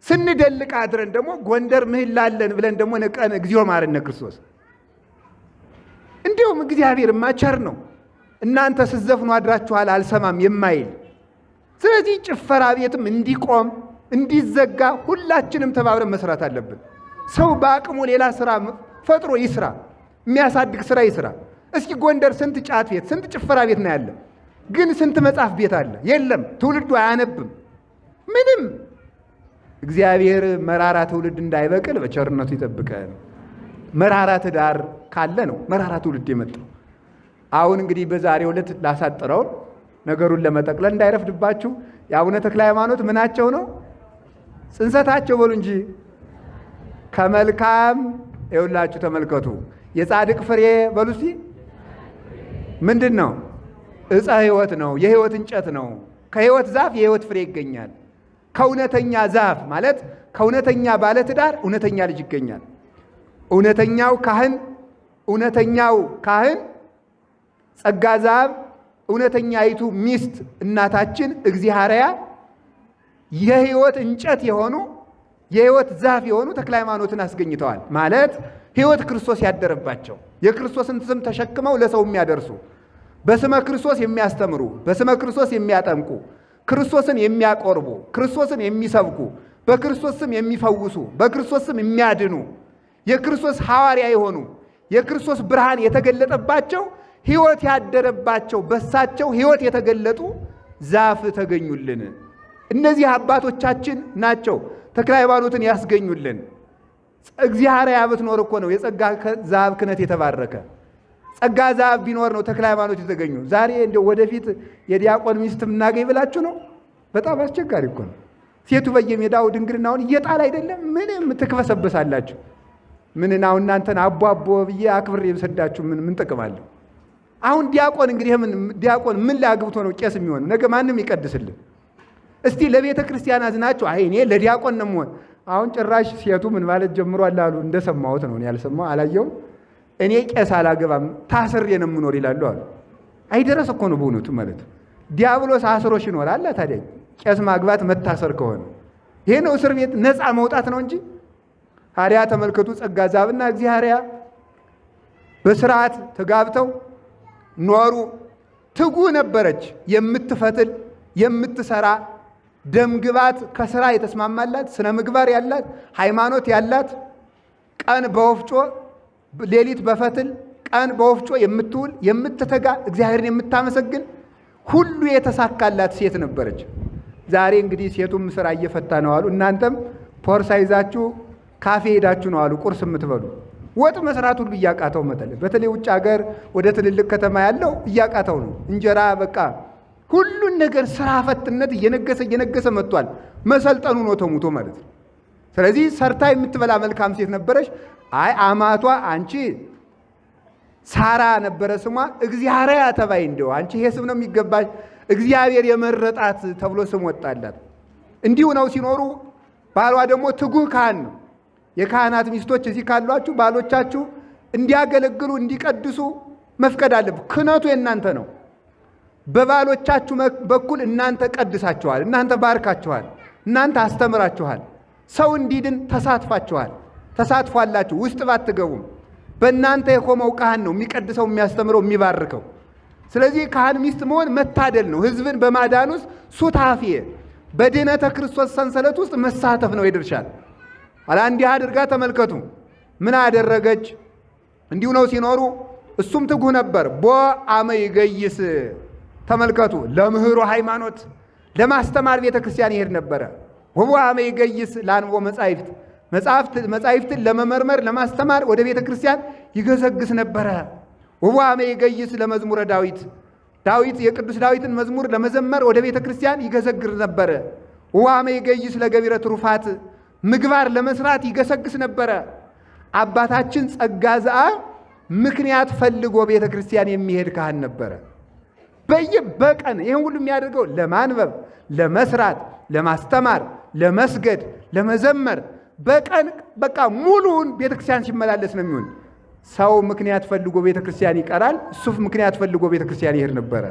S1: ስንደልቅ አድረን ደግሞ ጎንደር ምህላ አለን ብለን ደግሞ ነቀን እግዚኦ መሐረነ ክርስቶስ። እንዲሁም እግዚአብሔርማ ቸር ነው። እናንተ ስትዘፍኑ አድራችኋል አልሰማም የማይል። ስለዚህ ጭፈራ ቤትም እንዲቆም እንዲዘጋ ሁላችንም ተባብረን መስራት አለብን። ሰው በአቅሙ ሌላ ስራ ፈጥሮ ይስራ፣ የሚያሳድግ ስራ ይስራ። እስኪ ጎንደር ስንት ጫት ቤት ስንት ጭፈራ ቤት ነው ያለ? ግን ስንት መጽሐፍ ቤት አለ? የለም። ትውልዱ አያነብም ምንም። እግዚአብሔር መራራ ትውልድ እንዳይበቅል በቸርነቱ ይጠብቀን። መራራ ትዳር ካለ ነው መራራ ትውልድ የመጣው። አሁን እንግዲህ በዛሬው ዕለት ላሳጥረው ነገሩን ለመጠቅለል እንዳይረፍድባችሁ የአቡነ ተክለ ሃይማኖት ምናቸው ነው? ጽንሰታቸው በሉ እንጂ ከመልካም ይኸውላችሁ ተመልከቱ። የጻድቅ ፍሬ በሉ እስቲ ምንድን ነው? ዕፀ ሕይወት ነው። የሕይወት እንጨት ነው። ከሕይወት ዛፍ የሕይወት ፍሬ ይገኛል። ከእውነተኛ ዛፍ ማለት ከእውነተኛ ባለትዳር እውነተኛ ልጅ ይገኛል። እውነተኛው ካህን እውነተኛው ካህን ጸጋ ዛብ እውነተኛይቱ ሚስት እናታችን እግዚአርያ የሕይወት እንጨት የሆኑ የሕይወት ዛፍ የሆኑ ተክለ ሃይማኖትን አስገኝተዋል። ማለት ሕይወት ክርስቶስ ያደረባቸው የክርስቶስን ስም ተሸክመው ለሰው የሚያደርሱ በስመ ክርስቶስ የሚያስተምሩ በስመ ክርስቶስ የሚያጠምቁ ክርስቶስን የሚያቆርቡ ክርስቶስን የሚሰብኩ በክርስቶስ ስም የሚፈውሱ በክርስቶስ ስም የሚያድኑ የክርስቶስ ሐዋርያ የሆኑ የክርስቶስ ብርሃን የተገለጠባቸው ሕይወት ያደረባቸው በሳቸው ሕይወት የተገለጡ ዛፍ ተገኙልን። እነዚህ አባቶቻችን ናቸው ተክለ ሃይማኖትን ያስገኙልን። እግዚአብሔር ብትኖር እኮ ነው የጸጋ ዛፍ ክህነት የተባረከ። ጸጋ ዛፍ ቢኖር ነው ተክለ ሃይማኖት የተገኙ። ዛሬ እንደው ወደፊት የዲያቆን ሚስት እናገኝ ብላችሁ ነው? በጣም አስቸጋሪ እኮ ነው። ሴቱ በየሜዳው ድንግልናውን እየጣል አይደለም ምንም ትክበሰበሳላችሁ። ምን አሁን እናንተን አቦ አቦ ብዬ አክብሬ ብሰዳችሁ ምን ጥቅም አለው? አሁን ዲያቆን እንግዲህ ምን ዲያቆን ምን ላግብቶ ነው ቄስ የሚሆነው? ነገ ማንም ይቀድስልን። እስቲ ለቤተ ክርስቲያን አዝናችሁ አይ እኔ ለዲያቆን ነው የምሆን። አሁን ጭራሽ ሴቱ ምን ማለት ጀምሯል አሉ። እንደሰማሁት ነው፣ እኔ ያልሰማሁ አላየሁም። እኔ ቄስ አላገባም ታስሬ ነው የምኖር ይላሉ አሉ። አይደረስ እኮ ነው በእውነቱ ማለት ዲያብሎስ አስሮሽ ይኖራል። ታዲያ ቄስ ማግባት መታሰር ከሆነ ይሄ ነው እስር ቤት ነፃ መውጣት ነው እንጂ። ታዲያ ተመልከቱ፣ ጸጋ ዛብና እግዚአብሔር በስርዓት ተጋብተው ኖሩ። ትጉ ነበረች፣ የምትፈትል የምትሰራ፣ ደምግባት ከስራ የተስማማላት፣ ስነ ምግባር ያላት፣ ሃይማኖት ያላት፣ ቀን በወፍጮ ሌሊት በፈትል ቀን በወፍጮ የምትውል የምትተጋ እግዚአብሔርን የምታመሰግን ሁሉ የተሳካላት ሴት ነበረች። ዛሬ እንግዲህ ሴቱም ስራ እየፈታ ነው አሉ። እናንተም ፖርሳ ይዛችሁ ካፌ ሄዳችሁ ነው አሉ ቁርስ የምትበሉ። ወጥ መስራት ሁሉ እያቃተው መጠለ በተለይ ውጭ ሀገር ወደ ትልልቅ ከተማ ያለው እያቃተው ነው። እንጀራ በቃ ሁሉን ነገር ስራ ፈትነት እየነገሰ እየነገሰ መጥቷል። መሰልጠኑ ነው ተሙቶ ማለት ነው። ስለዚህ ሰርታ የምትበላ መልካም ሴት ነበረች። አይ አማቷ አንቺ ሳራ ነበረ ስሟ፣ እግዚአብሔር ተባይ እንደው አንቺ ይሄ ስም ነው የሚገባሽ፣ እግዚአብሔር የመረጣት ተብሎ ስም ወጣላት። እንዲሁ ነው ሲኖሩ። ባሏ ደግሞ ትጉህ ካህን ነው። የካህናት ሚስቶች እዚህ ካሏችሁ ባሎቻችሁ እንዲያገለግሉ እንዲቀድሱ መፍቀድ አለብህ። ክህነቱ የእናንተ ነው። በባሎቻችሁ በኩል እናንተ ቀድሳችኋል፣ እናንተ ባርካችኋል፣ እናንተ አስተምራችኋል። ሰው እንዲድን ተሳትፋችኋል፣ ተሳትፏላችሁ። ውስጥ ባትገቡም በእናንተ የቆመው ካህን ነው የሚቀድሰው፣ የሚያስተምረው፣ የሚባርከው። ስለዚህ ካህን ሚስት መሆን መታደል ነው። ሕዝብን በማዳን ውስጥ ሱታፌ በድኅነተ ክርስቶስ ሰንሰለት ውስጥ መሳተፍ ነው የድርሻል። ኋላ እንዲህ አድርጋ ተመልከቱ። ምን አደረገች? እንዲሁ ነው ሲኖሩ። እሱም ትጉህ ነበር። ቦ አመ ይገይስ ተመልከቱ፣ ለምህሮ ሃይማኖት ለማስተማር ቤተ ክርስቲያን ይሄድ ነበረ። ወቦ አመ ይገይስ ለአንቦ መጻሕፍት መጻሕፍትን ለመመርመር ለማስተማር ወደ ቤተ ክርስቲያን ይገሰግስ ነበረ። ወቦ አመ ይገይስ ለመዝሙረ ዳዊት ዳዊት የቅዱስ ዳዊትን መዝሙር ለመዘመር ወደ ቤተ ክርስቲያን ይገሰግር ነበረ። ወቦ አመ ይገይስ ለገቢረ ትሩፋት ምግባር ለመስራት ይገሰግስ ነበረ። አባታችን ጸጋ ዘአብ ምክንያት ፈልጎ ቤተ ክርስቲያን የሚሄድ ካህን ነበረ። በየበቀን ይህን ሁሉ የሚያደርገው ለማንበብ፣ ለመስራት፣ ለማስተማር፣ ለመስገድ፣ ለመዘመር በቀን በቃ ሙሉውን ቤተ ክርስቲያን ሲመላለስ ነው የሚሆን። ሰው ምክንያት ፈልጎ ቤተ ክርስቲያን ይቀራል። እሱ ምክንያት ፈልጎ ቤተ ክርስቲያን ይሄድ ነበረ።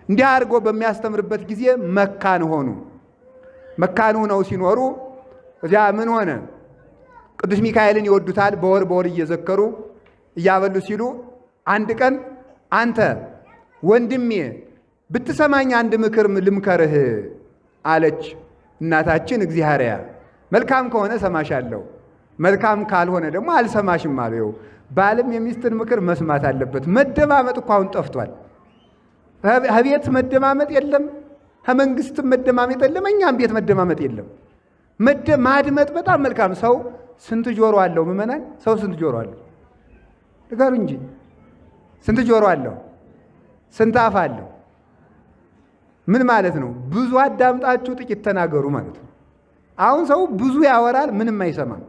S1: እንዲህ አድርጎ በሚያስተምርበት ጊዜ መካን ሆኑ። መካን ሆነው ሲኖሩ እዚያ ምን ሆነ? ቅዱስ ሚካኤልን ይወዱታል። በወር በወር እየዘከሩ እያበሉ ሲሉ አንድ ቀን አንተ ወንድሜ ብትሰማኝ አንድ ምክር ልምከርህ አለች እናታችን እግዚአብሔር። መልካም ከሆነ ሰማሻለሁ፣ መልካም ካልሆነ ደግሞ አልሰማሽም አለው። ባልም የሚስትን ምክር መስማት አለበት። መደማመጥ እኮ አሁን ጠፍቷል። ከቤት መደማመጥ የለም፣ ከመንግስትም መደማመጥ የለም፣ እኛም ቤት መደማመጥ የለም። ማድመጥ በጣም መልካም። ሰው ስንት ጆሮ አለው? ምዕመናን፣ ሰው ስንት ጆሮ አለው? ንገሩ እንጂ ስንት ጆሮ አለው? ስንት አፍ አለው? ምን ማለት ነው? ብዙ አዳምጣችሁ ጥቂት ተናገሩ ማለት ነው። አሁን ሰው ብዙ ያወራል፣ ምንም አይሰማም።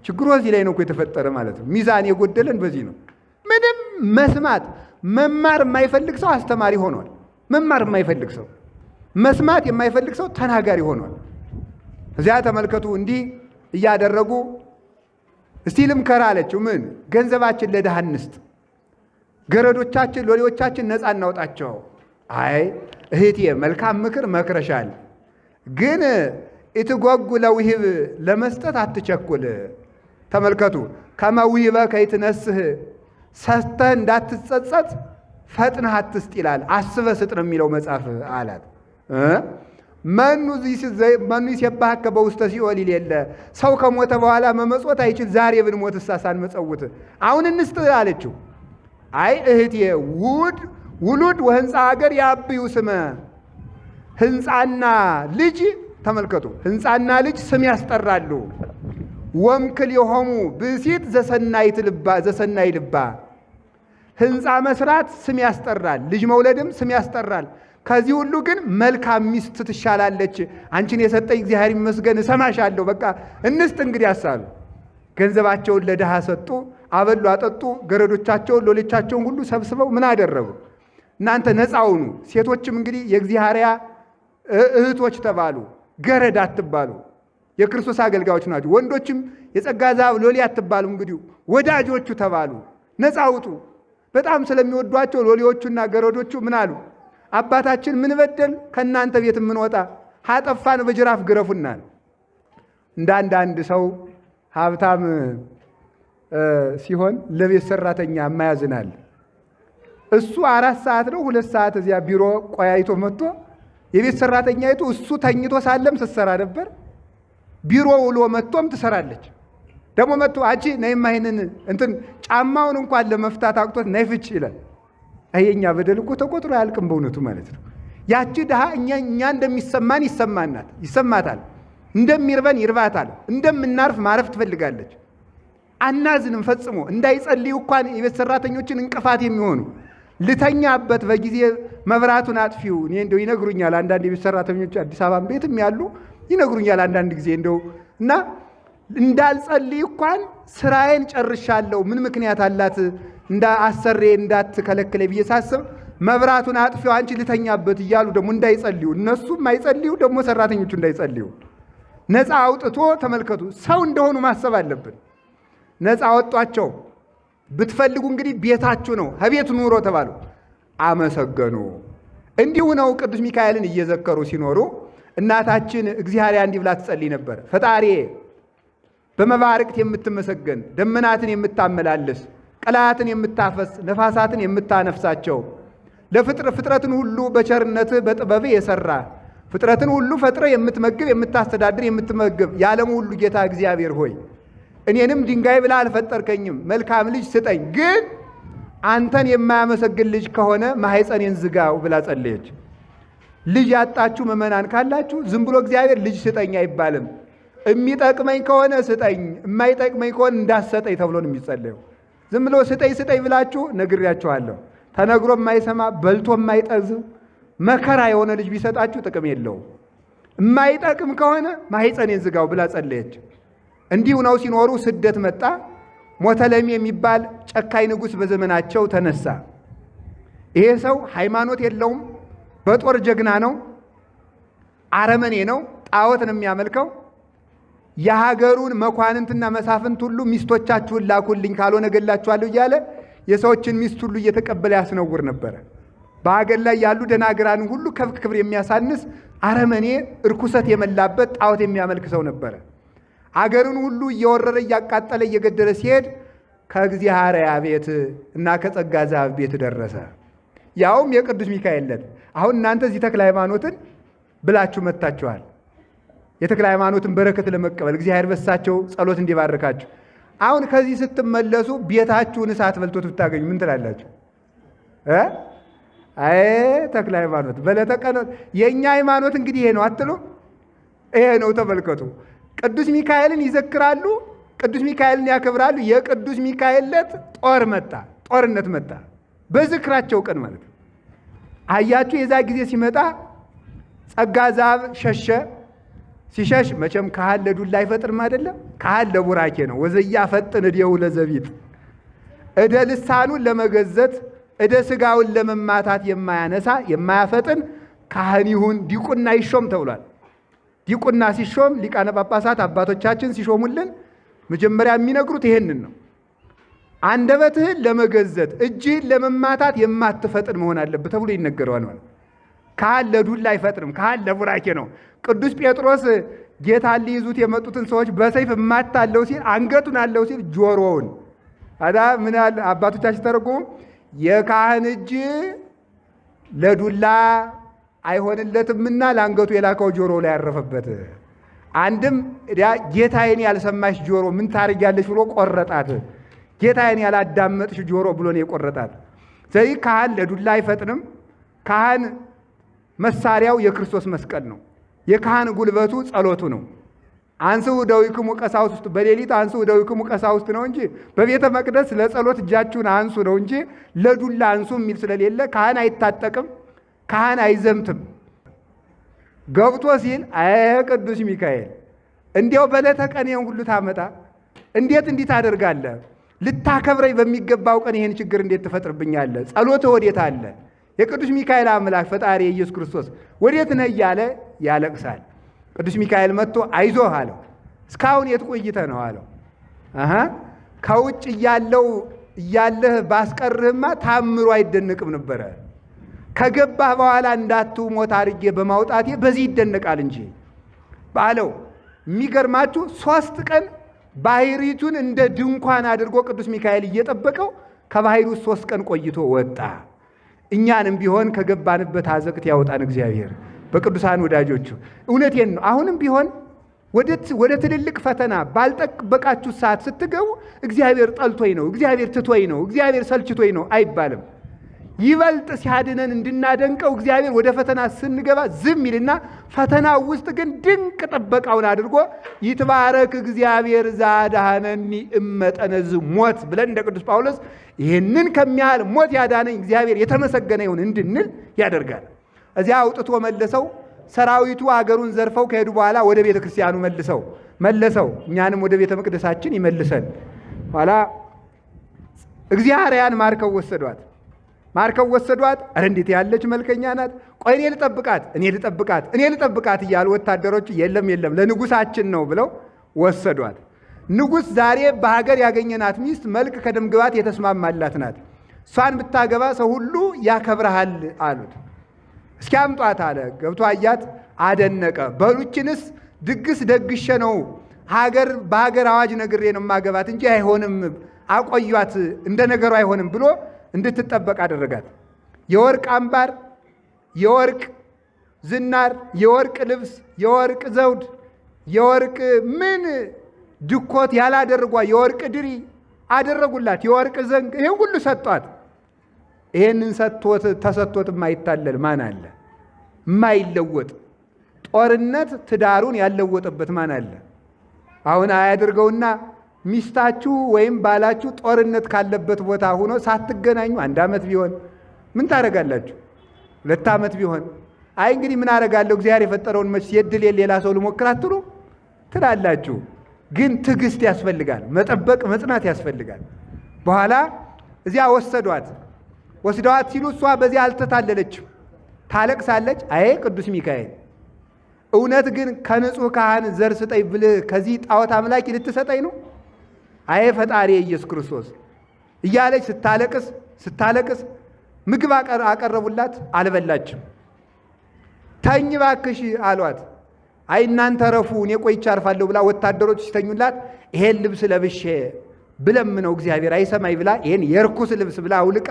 S1: ችግሩ እዚህ ላይ ነው እኮ የተፈጠረ ማለት ነው። ሚዛን የጎደለን በዚህ ነው። ምንም መስማት መማር የማይፈልግ ሰው አስተማሪ ሆኗል። መማር የማይፈልግ ሰው፣ መስማት የማይፈልግ ሰው ተናጋሪ ሆኗል። እዚያ ተመልከቱ፣ እንዲህ እያደረጉ እስቲ ልምከር አለችው። ምን ገንዘባችን ለድሃ እንስጥ፣ ገረዶቻችን ሎሌዎቻችን ነፃ እናውጣቸው። አይ እህቴ መልካም ምክር መክረሻል፣ ግን ኢትጎጉ ለውሂብ ለመስጠት አትቸኩል። ተመልከቱ፣ ከመውሂበ ከይትነስህ ሰጥተህ እንዳትጸጸት ፈጥነህ አትስጥ ይላል። አስበህ ስጥ ነው የሚለው መጽሐፍ አላት። መኑ ይሴብሐከ በውስተ ሲኦል ይሌለ ሰው ከሞተ በኋላ መመጽወት አይችል። ዛሬ ብንሞት እሳ ሳንመጸውት አሁን እንስጥ አለችው። አይ እህቴ ውሉድ ወህንፃ ሀገር ያብዩ ስመ ህንፃና ልጅ ተመልከቱ፣ ህንፃና ልጅ ስም ያስጠራሉ። ወምክል የሆሙ ብእሲት ዘሰናይ ልባ ህንፃ መስራት ስም ያስጠራል፣ ልጅ መውለድም ስም ያስጠራል። ከዚህ ሁሉ ግን መልካም ሚስት ትሻላለች። አንቺን የሰጠኝ እግዚአብሔር ይመስገን፣ እሰማሻለሁ። በቃ እንስጥ እንግዲህ አሳሉ። ገንዘባቸውን ለድሃ ሰጡ፣ አበሉ፣ አጠጡ። ገረዶቻቸውን ሎሌቻቸውን ሁሉ ሰብስበው ምን አደረጉ? እናንተ ነፃ ሁኑ። ሴቶችም እንግዲህ የእግዚአብሔር እህቶች ተባሉ። ገረድ አትባሉ፣ የክርስቶስ አገልጋዮች ናቸው። ወንዶችም የጸጋ ዛብ ሎሌ አትባሉ፣ እንግዲህ ወዳጆቹ ተባሉ። ነፃ ውጡ። በጣም ስለሚወዷቸው ሎሌዎቹና ገረዶቹ ምን አሉ? አባታችን ምን በደል ከእናንተ ቤት የምንወጣ ሀጠፋን በጅራፍ ግረፉናል። እንደ አንዳንድ ሰው ሀብታም ሲሆን ለቤት ሰራተኛ የማያዝናል። እሱ 4 ሰዓት ነው 2 ሰዓት እዚያ ቢሮ ቆያይቶ መጥቶ የቤት ሰራተኛይቱ እሱ ተኝቶ ሳለም ስትሰራ ነበር። ቢሮ ውሎ መጥቶም ትሰራለች። ደግሞ መጥቶ አንቺ ነይማ ይሄንን እንትን ጫማውን እንኳን ለመፍታት አቅቶት ነይ ፍቺ ይላል። አይ የኛ በደል እኮ ተቆጥሮ አያልቅም በእውነቱ ማለት ነው። ያቺ ድሃ እኛ እንደሚሰማን ይሰማናል ይሰማታል። እንደሚርበን ይርባታል። እንደምናርፍ ማረፍ ትፈልጋለች። አናዝንም ፈጽሞ። እንዳይጸልዩ እንኳን የቤት ሰራተኞችን እንቅፋት የሚሆኑ ልተኛበት በጊዜ መብራቱን አጥፊው። እኔ እንደው ይነግሩኛል አንዳንድ የቤት ሰራተኞች አዲስ አበባ ቤትም ያሉ ይነግሩኛል አንዳንድ ጊዜ እንደው እና እንዳልጸልይ እንኳን ስራዬን ጨርሻለሁ፣ ምን ምክንያት አላት እንዳ አሰሬ እንዳትከለክለ ብዬ ሳስብ መብራቱን አጥፊው አንቺ ልተኛበት እያሉ ደግሞ እንዳይጸልዩ እነሱም አይጸልዩ ደግሞ ሰራተኞቹ እንዳይጸልዩ ነፃ አውጥቶ ተመልከቱ። ሰው እንደሆኑ ማሰብ አለብን። ነፃ አወጧቸው። ብትፈልጉ እንግዲህ ቤታችሁ ነው፣ ከቤት ኑሮ ተባሉ። አመሰገኑ። እንዲሁ ነው ቅዱስ ሚካኤልን እየዘከሩ ሲኖሩ እናታችን እግዚአብሔር እንዲህ ብላ ትጸልይ ነበር። ፈጣሪ በመባርቅት የምትመሰገን ደመናትን የምታመላልስ ቀላያትን የምታፈስ ነፋሳትን የምታነፍሳቸው ለፍጥረትን ሁሉ በቸርነትህ በጥበብህ የሰራ ፍጥረትን ሁሉ ፈጥረ የምትመግብ የምታስተዳድር የምትመግብ የዓለሙ ሁሉ ጌታ እግዚአብሔር ሆይ እኔንም ድንጋይ ብላ አልፈጠርከኝም፣ መልካም ልጅ ስጠኝ፣ ግን አንተን የማያመሰግን ልጅ ከሆነ ማህፀኔን ዝጋው ብላ ጸለየች። ልጅ ያጣችሁ ምዕመናን ካላችሁ ዝም ብሎ እግዚአብሔር ልጅ ስጠኝ አይባልም። የሚጠቅመኝ ከሆነ ስጠኝ፣ የማይጠቅመኝ ከሆነ እንዳሰጠኝ ተብሎ ነው የሚጸለየው። ዝም ብሎ ስጠኝ ስጠኝ ብላችሁ ነግሬያችኋለሁ። ተነግሮ የማይሰማ በልቶ የማይጠግብ መከራ የሆነ ልጅ ቢሰጣችሁ ጥቅም የለውም። የማይጠቅም ከሆነ ማህፀኔን ዝጋው ብላ ጸለየች። እንዲሁ ነው ሲኖሩ ስደት መጣ። ሞተለሚ የሚባል ጨካኝ ንጉሥ በዘመናቸው ተነሳ። ይሄ ሰው ሃይማኖት የለውም፣ በጦር ጀግና ነው፣ አረመኔ ነው፣ ጣዖት ነው የሚያመልከው። የሀገሩን መኳንንትና መሳፍንት ሁሉ ሚስቶቻችሁን ላኩልኝ ካልሆነ እገላችኋለሁ እያለ የሰዎችን ሚስት ሁሉ እየተቀበለ ያስነውር ነበረ። በሀገር ላይ ያሉ ደናግራንን ሁሉ ከፍ ክብር የሚያሳንስ አረመኔ፣ እርኩሰት የመላበት ጣዖት የሚያመልክ ሰው ነበረ። አገርን ሁሉ እየወረረ እያቃጠለ እየገደለ ሲሄድ ከእግዚአብሔር ቤት እና ከጸጋ ዛብ ቤት ደረሰ። ያውም የቅዱስ ሚካኤል ዕለት። አሁን እናንተ እዚህ ተክለ ሃይማኖትን ብላችሁ መጥታችኋል። የተክለ ሃይማኖትን በረከት ለመቀበል እግዚአብሔር በሳቸው ጸሎት እንዲባርካችሁ። አሁን ከዚህ ስትመለሱ ቤታችሁን እሳት በልቶት ብታገኙ ምን ትላላችሁ? አይ ተክለ ሃይማኖት በዕለተ ቀን የእኛ ሃይማኖት እንግዲህ ይሄ ነው አትሉ? ይሄ ነው። ተመልከቱ። ቅዱስ ሚካኤልን ይዘክራሉ፣ ቅዱስ ሚካኤልን ያከብራሉ። የቅዱስ ሚካኤል ዕለት ጦር መጣ፣ ጦርነት መጣ። በዝክራቸው ቀን ማለት ነው። አያችሁ፣ የዛ ጊዜ ሲመጣ ጸጋ ዛብ ሸሸ። ሲሸሽ መቼም ካህን ለዱላ አይፈጥንም አይደለም፣ ካህን ለቡራኬ ነው። ወዘያ ፈጥን እዴሁ ለዘቢጥ፣ እደ ልሳኑን ለመገዘት እደ ስጋውን ለመማታት የማያነሳ የማያፈጥን ካህን ይሁን ዲቁና ይሾም ተብሏል። ዲቁና ሲሾም ሊቃነ ጳጳሳት አባቶቻችን ሲሾሙልን መጀመሪያ የሚነግሩት ይሄንን ነው። አንደበትህን ለመገዘት እጅህን ለመማታት የማትፈጥን መሆን አለብህ ተብሎ ይነገረዋል ማለት። ካህን ለዱላ አይፈጥንም፣ ካህን ለቡራኬ ነው። ቅዱስ ጴጥሮስ ጌታን ሊይዙት የመጡትን ሰዎች በሰይፍ እማታለው ሲል አንገቱን አለው ሲል ጆሮውን አዳ ምን ያህል አባቶቻችን ተረጉሙ የካህን እጅ ለዱላ አይሆንለትምና ለአንገቱ የላከው ጆሮ ላይ ያረፈበት። አንድም ጌታዬን ያልሰማሽ ጆሮ ምን ታርጊያለሽ ብሎ ቆረጣት። ጌታዬን ያላዳመጥሽ ጆሮ ብሎ ነው የቆረጣት። ስለዚህ ካህን ለዱላ አይፈጥንም። ካህን መሳሪያው የክርስቶስ መስቀል ነው። የካህን ጉልበቱ ጸሎቱ ነው። አንስኡ እደዊክሙ ቀሳውስት፣ በሌሊት አንስኡ እደዊክሙ ቀሳውስት ነው እንጂ በቤተ መቅደስ ለጸሎት እጃችሁን አንሱ ነው እንጂ ለዱላ አንሱ የሚል ስለሌለ ካህን አይታጠቅም፣ ካህን አይዘምትም። ገብቶ ሲል አይ ቅዱስ ሚካኤል እንዲያው በዕለተ ቀን ይሄን ሁሉ ታመጣ፣ እንዴት እንዲህ ታደርጋለህ? ልታከብረኝ በሚገባው ቀን ይሄን ችግር እንዴት ትፈጥርብኛለህ? ጸሎትህ ወዴት አለ? የቅዱስ ሚካኤል አምላክ ፈጣሪ ኢየሱስ ክርስቶስ ወዴት ነህ እያለ ያለቅሳል። ቅዱስ ሚካኤል መጥቶ አይዞህ አለው። እስካሁን የት ቆይተህ ነው አለው። አሃ ከውጭ እያለው እያለህ ባስቀርህማ ታምሩ አይደነቅም ነበረ። ከገባህ በኋላ እንዳትሞት አድርጌ በማውጣቴ በዚህ ይደነቃል እንጂ ባለው። የሚገርማችሁ 3 ቀን ባህሪቱን እንደ ድንኳን አድርጎ ቅዱስ ሚካኤል እየጠበቀው ከባህሩ 3 ቀን ቆይቶ ወጣ። እኛንም ቢሆን ከገባንበት አዘቅት ያወጣን እግዚአብሔር በቅዱሳን ወዳጆቹ። እውነቴን ነው። አሁንም ቢሆን ወደ ትልልቅ ፈተና ባልጠበቃችሁ ሰዓት ስትገቡ እግዚአብሔር ጠልቶኝ ነው፣ እግዚአብሔር ትቶኝ ነው፣ እግዚአብሔር ሰልችቶኝ ነው አይባልም። ይበልጥ ሲያድነን እንድናደንቀው እግዚአብሔር ወደ ፈተና ስንገባ ዝም ይልና ፈተናው ውስጥ ግን ድንቅ ጥበቃውን አድርጎ ይትባረክ እግዚአብሔር ዘአድኀነኒ እመጠነዝ ሞት ብለን እንደ ቅዱስ ጳውሎስ ይህንን ከሚያህል ሞት ያዳነኝ እግዚአብሔር የተመሰገነ ይሁን እንድንል ያደርጋል። እዚያ አውጥቶ መለሰው። ሰራዊቱ አገሩን ዘርፈው ከሄዱ በኋላ ወደ ቤተ ክርስቲያኑ መለሰው። እኛንም ወደ ቤተ መቅደሳችን ይመልሰን። ኋላ እግዚአብሔርያን ማርከው ወሰዷት። ማርከው ወሰዷት። ኧረ እንዴት ያለች መልከኛ ናት! ቆይ እኔ ልጠብቃት፣ እኔ ልጠብቃት፣ እኔ ልጠብቃት እያሉ ወታደሮቹ የለም የለም ለንጉሳችን ነው ብለው ወሰዷት። ንጉሥ ዛሬ በሀገር ያገኘናት ሚስት መልክ ከደም ግባት የተስማማላት ናት። እሷን ብታገባ ሰው ሁሉ ያከብረሃል አሉት። እስኪ አምጧት አለ። ገብቶ አያት፣ አደነቀ። በሉችንስ ድግስ ደግሼ ነው ሀገር በሀገር አዋጅ ነግሬ ነው ማገባት እንጂ አይሆንም፣ አቆዩት፣ እንደ ነገሩ አይሆንም ብሎ እንድትጠበቅ አደረጋት። የወርቅ አምባር፣ የወርቅ ዝናር፣ የወርቅ ልብስ፣ የወርቅ ዘውድ፣ የወርቅ ምን ድኮት ያላደረጓ የወርቅ ድሪ አደረጉላት፣ የወርቅ ዘንግ፣ ይሄን ሁሉ ሰጧት። ይሄንን ሰጥቶት ተሰጥቶት የማይታለል ማን አለ? የማይለወጥ ጦርነት ትዳሩን ያለወጠበት ማን አለ? አሁን አያድርገውና ሚስታችሁ ወይም ባላችሁ ጦርነት ካለበት ቦታ ሆኖ ሳትገናኙ 1 ዓመት ቢሆን ምን ታደርጋላችሁ? 2 ዓመት ቢሆን አይ እንግዲህ ምን አደርጋለሁ እግዚአብሔር የፈጠረውን መች የድል ሌላ ሰው ልሞክር አትሉ ትላላችሁ። ግን ትዕግስት ያስፈልጋል። መጠበቅ መጽናት ያስፈልጋል። በኋላ እዚያ ወሰዷት። ወስደዋት ሲሉ እሷ በዚያ አልተታለለችም፣ ታለቅሳለች። አይ ቅዱስ ሚካኤል እውነት ግን ከንጹሕ ካህን ዘር ስጠኝ ብልህ ከዚህ ጣዖት አምላኪ ልትሰጠኝ ነው? አይ ፈጣሪ ኢየሱስ ክርስቶስ እያለች ስታለቅስ ስታለቅስ ምግብ አቀረቡላት፣ አልበላችም። ተኝ ባክሽ አሏት። አይ እናንተ ረፉ እኔ ቆይቼ አርፋለሁ ብላ ወታደሮች ሲተኙላት ይሄን ልብስ ለብሼ ብለምነው እግዚአብሔር አይሰማይ ብላ ይሄን የርኩስ ልብስ ብላ አውልቃ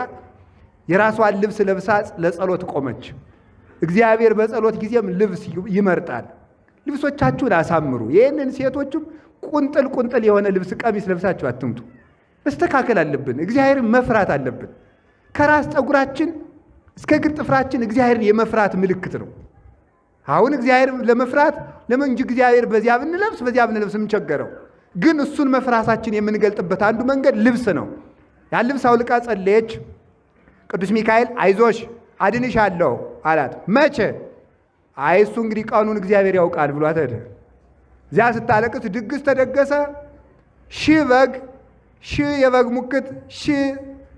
S1: የራሷን ልብስ ለብሳ ለጸሎት ቆመች። እግዚአብሔር በጸሎት ጊዜም ልብስ ይመርጣል። ልብሶቻችሁን አሳምሩ። ይህንን ሴቶቹም ቁንጥል ቁንጥል የሆነ ልብስ ቀሚስ ለብሳችሁ አትምጡ። መስተካከል አለብን። እግዚአብሔርን መፍራት አለብን። ከራስ ጠጉራችን እስከ እግር ጥፍራችን እግዚአብሔርን የመፍራት ምልክት ነው። አሁን እግዚአብሔር ለመፍራት ለምን እንጂ እግዚአብሔር በዚያ ብንለብስ በዚያ ብንለብስ ምን ቸገረው? ግን እሱን መፍራታችን የምንገልጥበት አንዱ መንገድ ልብስ ነው። ያን ልብስ አውልቃ ጸለየች። ቅዱስ ሚካኤል አይዞሽ አድንሻለሁ አላት። መቼ? አይ እሱ እንግዲህ ቀኑን እግዚአብሔር ያውቃል ብሏት ሄደ። እዚያ ስታለቅስ ድግስ ተደገሰ። 1000 በግ፣ 1000 የበግ ሙክት፣ 1000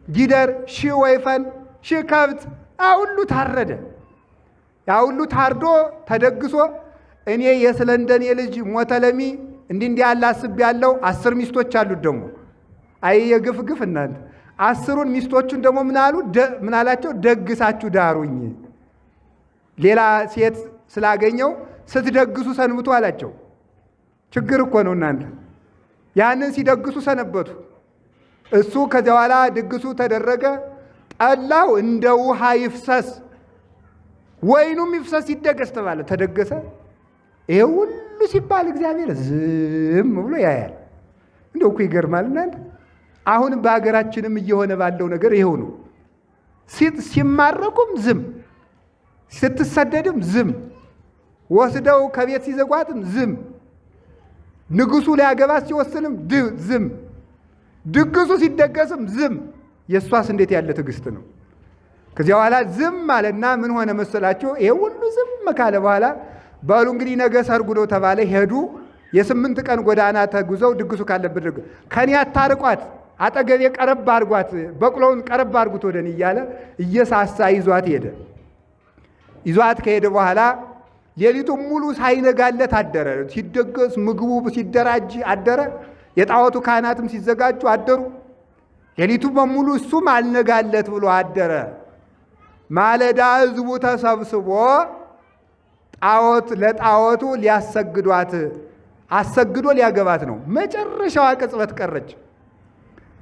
S1: ጊደር፣ 1000 ወይፈን፣ 1000 ከብት ሁሉ ታረደ። ያ ሁሉ ታርዶ ተደግሶ እኔ የስለንደኔ ልጅ ሞተለሚ እንዲህ እንዲህ ያለ አስቤ ያለው 10 ሚስቶች አሉት ደግሞ አይ የግፍ ግፍ እናንተ 10ሩን ሚስቶቹን ደግሞ ምን አሉ? ምን አላቸው? ደግሳችሁ ዳሩኝ። ሌላ ሴት ስላገኘው ስትደግሱ ሰንብቱ አላቸው። ችግር እኮ ነው እናንተ። ያንን ሲደግሱ ሰነበቱ። እሱ ከዚያ በኋላ ድግሱ ተደረገ። ጠላው እንደ ውሃ ይፍሰስ፣ ወይኑም ይፍሰስ ይደገስ ተባለ። ተደገሰ። ይሄ ሁሉ ሲባል እግዚአብሔር ዝም ብሎ ያያል። እንደው እኮ ይገርማል እናንተ። አሁን በሀገራችንም እየሆነ ባለው ነገር ይሄው ነው። ሲማረኩም ዝም፣ ስትሰደድም ዝም፣ ወስደው ከቤት ሲዘጓትም ዝም፣ ንጉሱ ሊያገባት ሲወስንም ዝም፣ ድግሱ ሲደገስም ዝም። የእሷስ እንዴት ያለ ትዕግስት ነው! ከዚያ በኋላ ዝም አለና ምን ሆነ መሰላችሁ? ይሄ ሁሉ ዝም ካለ በኋላ በሉ እንግዲህ ነገ ሰርጉ ነው ተባለ። ሄዱ። የ8 ቀን ጎዳና ተጉዘው ድግሱ ካለበት ከኔ አታርቋት፣ አጠገቤ ቀረብ አድርጓት፣ በቅሎውን ቀረብ አድርጉት ወደኔ እያለ እየሳሳ ይዟት ሄደ። ይዟት ከሄደ በኋላ ሌሊቱን ሙሉ ሳይነጋለት አደረ። ሲደገስ ምግቡ ሲደራጅ አደረ። የጣዖቱ ካህናትም ሲዘጋጁ አደሩ። ሌሊቱ በሙሉ እሱም አልነጋለት ብሎ አደረ። ማለዳ ህዝቡ ተሰብስቦ ጣዖት ለጣዖቱ ሊያሰግዷት አሰግዶ ሊያገባት ነው። መጨረሻዋ ቅጽበት ቀረች።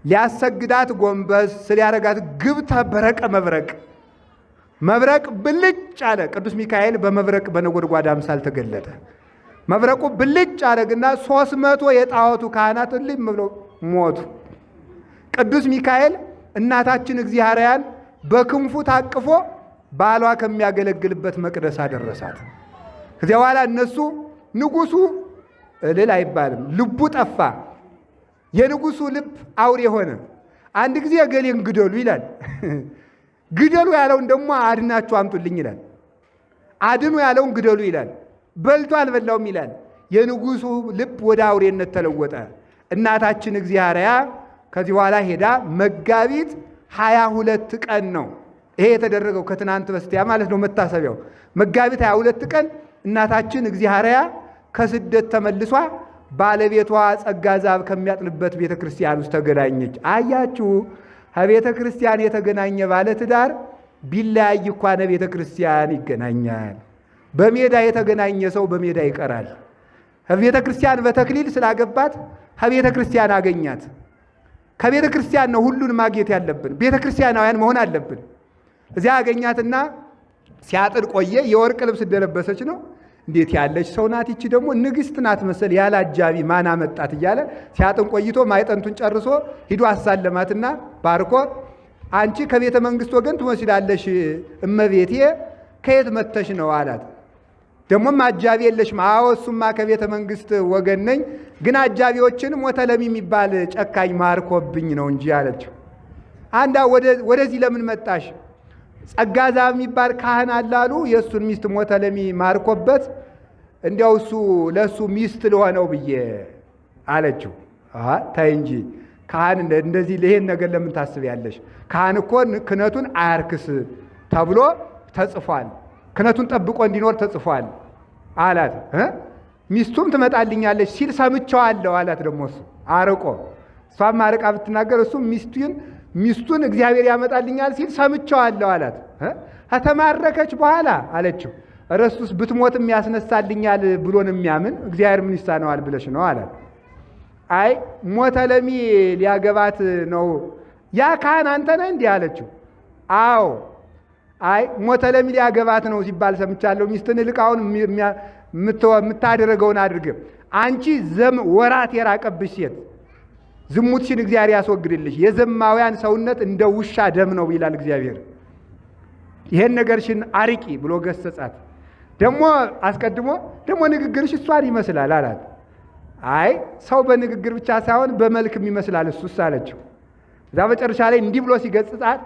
S1: ሊያሰግዳት ጎንበስ ስሊያረጋት ግብተ በረቀ መብረቅ መብረቅ ብልጭ አለ። ቅዱስ ሚካኤል በመብረቅ በነጎድጓድ አምሳል ተገለጠ። መብረቁ ብልጭ አረግና 300 የጣዖቱ ካህናት እልም ብለው ሞቱ። ቅዱስ ሚካኤል እናታችን እግዚአርያን በክንፉ ታቅፎ ባሏ ከሚያገለግልበት መቅደስ አደረሳት። ከዚያ በኋላ እነሱ ንጉሱ እልል አይባልም፣ ልቡ ጠፋ። የንጉሱ ልብ አውሬ ሆነ። አንድ ጊዜ እገሌን ግደሉ ይላል። ግደሉ ያለውን ደግሞ አድናችሁ አምጡልኝ ይላል። አድኑ ያለውን ግደሉ ይላል። በልቶ አልበላውም ይላል። የንጉሱ ልብ ወደ አውሬነት ተለወጠ። እናታችን እግዚአርያ ከዚህ በኋላ ሄዳ መጋቢት 22 ቀን ነው ይሄ የተደረገው፣ ከትናንት በስቲያ ማለት ነው መታሰቢያው። መጋቢት 22 ቀን እናታችን እግዚአርያ ከስደት ተመልሷ ባለቤቷ ጸጋ ዛብ ከሚያጥንበት ቤተ ክርስቲያን ውስጥ ተገናኘች። አያችሁ፣ ከቤተ ክርስቲያን የተገናኘ ባለ ትዳር ቢለያይ እንኳን ቤተ ክርስቲያን ይገናኛል። በሜዳ የተገናኘ ሰው በሜዳ ይቀራል። ከቤተ ክርስቲያን በተክሊል ስላገባት ከቤተ ክርስቲያን አገኛት። ከቤተ ክርስቲያን ነው ሁሉን ማግኘት ያለብን። ቤተ ክርስቲያናውያን መሆን አለብን። እዚያ አገኛትና ሲያጥን ቆየ። የወርቅ ልብስ እንደለበሰች ነው። እንዴት ያለች ሰው ናት ይቺ ደግሞ ንግስት ናት መሰል፣ ያለ አጃቢ ማን አመጣት እያለ ሲያጥን ቆይቶ ማዕጠንቱን ጨርሶ ሂዶ አሳለማትና ባርኮ አንቺ ከቤተ መንግስት ወገን ትመስላለሽ እመቤቴ፣ ከየት መተሽ ነው አላት። ደግሞም አጃቢ የለሽም? አዎ እሱማ ከቤተ መንግስት ወገን ነኝ፣ ግን አጃቢዎችን ሞተለሚ የሚባል ጨካኝ ማርኮብኝ ነው እንጂ አለችው። አንዳ ወደዚህ ለምን መጣሽ? ጸጋ ዛብ የሚባል ካህን አላሉ የእሱን ሚስት ሞተለሚ ማርኮበት እንዲያው እሱ ለእሱ ሚስት ልሆነው ብዬ አለችው። ተይ እንጂ ካህን እንደዚህ ይሄን ነገር ለምን ታስቢያለሽ? ካህን እኮ ክህነቱን አያርክስ ተብሎ ተጽፏል። ክህነቱን ጠብቆ እንዲኖር ተጽፏል አላት። ሚስቱም ትመጣልኛለች ሲል ሰምቼዋለሁ አላት። ደግሞ እሱ አርቆ እሷም አርቃ ብትናገር እሱ ሚስቱን እግዚአብሔር ያመጣልኛል ሲል ሰምቼዋለሁ አላት። ከተማረከች በኋላ አለችው እረሱስ ብትሞትም ያስነሳልኛል ብሎን የሚያምን እግዚአብሔር ምን ይሳነዋል ብለሽ ነው አላት። አይ ሞተለሚ ሊያገባት ነው ያ ካህን አንተ ነህ እንዲህ አለችው። አዎ አይ ሞተለሚ ሊያገባት ነው ሲባል ሰምቻለሁ። ሚስትን ልቃውን የምታደርገውን አድርግ። አንቺ ዘም ወራት የራቀብሽ ሴት ዝሙትሽን እግዚአብሔር ያስወግድልሽ። የዘማውያን ሰውነት እንደ ውሻ ደም ነው ይላል እግዚአብሔር። ይሄን ነገርሽን አርቂ ብሎ ገሰጻት። ደግሞ አስቀድሞ ደግሞ ንግግርሽ እሷን ይመስላል አላት። አይ ሰው በንግግር ብቻ ሳይሆን በመልክም ይመስላል እሱስ አለችው። እዛ መጨረሻ ላይ እንዲህ ብሎ ሲገጽጻት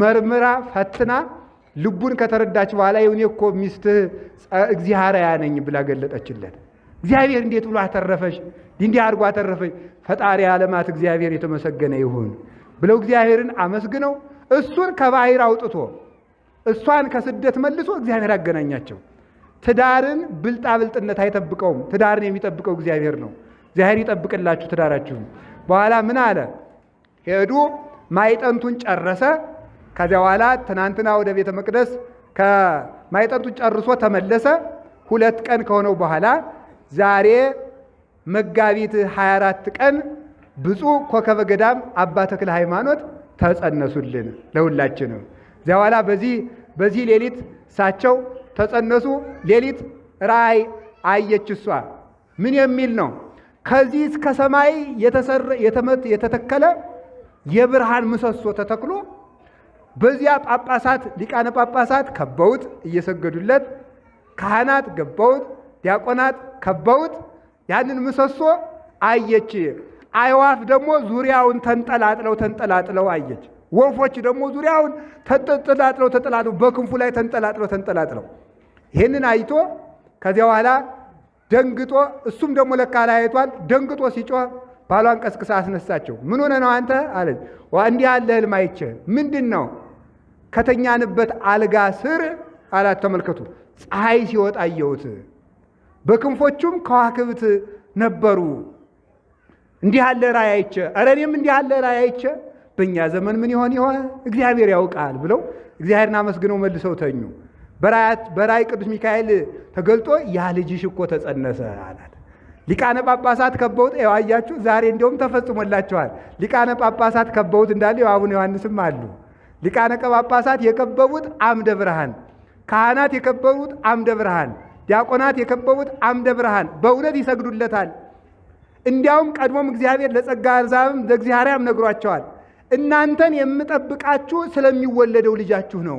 S1: መርምራ ፈትና ልቡን ከተረዳች በኋላ የኔ እኮ ሚስትህ እግዚአርያ ነኝ ብላ ገለጠችለት። እግዚአብሔር እንዴት ብሎ አተረፈሽ? እንዲህ አድርጎ አተረፈሽ። ፈጣሪ ዓለማት እግዚአብሔር የተመሰገነ ይሁን ብለው እግዚአብሔርን አመስግነው እሱን ከባህር አውጥቶ እሷን ከስደት መልሶ እግዚአብሔር አገናኛቸው። ትዳርን ብልጣብልጥነት አይጠብቀውም። ትዳርን የሚጠብቀው እግዚአብሔር ነው። እግዚአብሔር ይጠብቅላችሁ ትዳራችሁን። በኋላ ምን አለ? ሄዱ ማዕጠንቱን ጨረሰ። ከዚያ በኋላ ትናንትና ወደ ቤተ መቅደስ ከማዕጠንቱን ጨርሶ ተመለሰ። 2 ቀን ከሆነው በኋላ ዛሬ መጋቢት 24 ቀን ብፁዕ ኮከበ ገዳም አባ ተክለ ሃይማኖት ተጸነሱልን ለሁላችንም። ከዚያ በኋላ በዚህ ሌሊት እሳቸው ተጸነሱ። ሌሊት ራእይ አየች እሷ። ምን የሚል ነው? ከዚህ እስከ ሰማይ የተተከለ የብርሃን ምሰሶ ተተክሎ በዚያ ጳጳሳት ሊቃነ ጳጳሳት ከበውት እየሰገዱለት፣ ካህናት ገበውት፣ ዲያቆናት ከበውት ያንን ምሰሶ አየች። አዕዋፍ ደግሞ ዙሪያውን ተንጠላጥለው ተንጠላጥለው አየች። ወፎች ደግሞ ዙሪያውን ተንጠላጥለው ተንጠላጥለው በክንፉ ላይ ተንጠላጥለው ተንጠላጥለው ይህንን አይቶ ከዚያ በኋላ ደንግጦ እሱም ደግሞ ለካ ላይ አይቷል። ደንግጦ ሲጮህ ባሏን ቀስቅሳ አስነሳቸው። ምን ሆነ ነው አንተ አለች። እንዲህ ያለ ህልም አይቼ። ምንድን ነው? ከተኛንበት አልጋ ስር አላት። ተመልከቱ፣ ፀሐይ ሲወጣ አየሁት፣ በክንፎቹም ከዋክብት ነበሩ። እንዲህ ያለ ራእይ አይቼ፣ ኧረ እኔም እንዲህ ያለ ራእይ አይቼ፣ በእኛ ዘመን ምን ይሆን ይሆን እግዚአብሔር ያውቃል ብለው እግዚአብሔርን አመስግነው መልሰው ተኙ። በራእይ ቅዱስ ሚካኤል ተገልጦ ያ ልጅሽ እኮ ተጸነሰ አላት። ሊቃነ ጳጳሳት ከበውት አያችሁ፣ ዛሬ እንዲያውም ተፈጽሞላቸዋል። ሊቃነ ጳጳሳት ከበውት እንዳለ አቡነ ዮሐንስም አሉ። ሊቃነ ጳጳሳት የከበቡት አምደ ብርሃን፣ ካህናት የከበቡት አምደ ብርሃን፣ ዲያቆናት የከበቡት አምደ ብርሃን በእውነት ይሰግዱለታል። እንዲያውም ቀድሞም እግዚአብሔር ለጸጋ አሕዛብም ለእግዚአብሔርም ነግሯቸዋል። እናንተን የምጠብቃችሁ ስለሚወለደው ልጃችሁ ነው።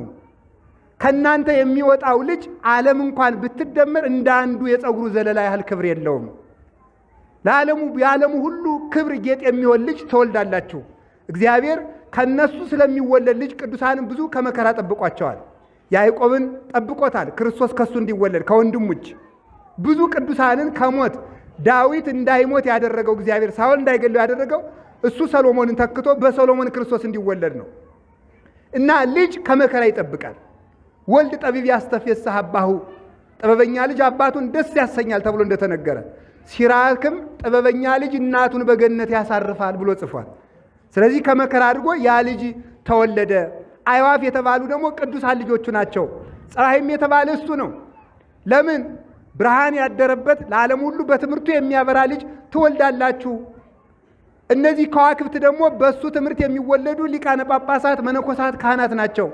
S1: ከእናንተ የሚወጣው ልጅ ዓለም እንኳን ብትደመር እንደ አንዱ የፀጉሩ ዘለላ ያህል ክብር የለውም። ለዓለሙ የዓለሙ ሁሉ ክብር ጌጥ የሚሆን ልጅ ትወልዳላችሁ። እግዚአብሔር ከነሱ ስለሚወለድ ልጅ ቅዱሳንን ብዙ ከመከራ ጠብቋቸዋል። ያዕቆብን ጠብቆታል፣ ክርስቶስ ከሱ እንዲወለድ ከወንድሙ እጅ። ብዙ ቅዱሳንን ከሞት ዳዊት እንዳይሞት ያደረገው እግዚአብሔር ሳኦል እንዳይገለው ያደረገው እሱ ሰሎሞንን ተክቶ በሰሎሞን ክርስቶስ እንዲወለድ ነው። እና ልጅ ከመከራ ይጠብቃል። ወልድ ጠቢብ ያስተፌስሕ አባሁ፣ ጥበበኛ ልጅ አባቱን ደስ ያሰኛል ተብሎ እንደተነገረ ሲራክም ጥበበኛ ልጅ እናቱን በገነት ያሳርፋል ብሎ ጽፏል። ስለዚህ ከመከራ አድርጎ ያ ልጅ ተወለደ። አዕዋፍ የተባሉ ደግሞ ቅዱሳን ልጆቹ ናቸው። ፀሐይም የተባለ እሱ ነው። ለምን? ብርሃን ያደረበት ለዓለም ሁሉ በትምህርቱ የሚያበራ ልጅ ትወልዳላችሁ። እነዚህ ከዋክብት ደግሞ በእሱ ትምህርት የሚወለዱ ሊቃነ ጳጳሳት፣ መነኮሳት፣ ካህናት ናቸው።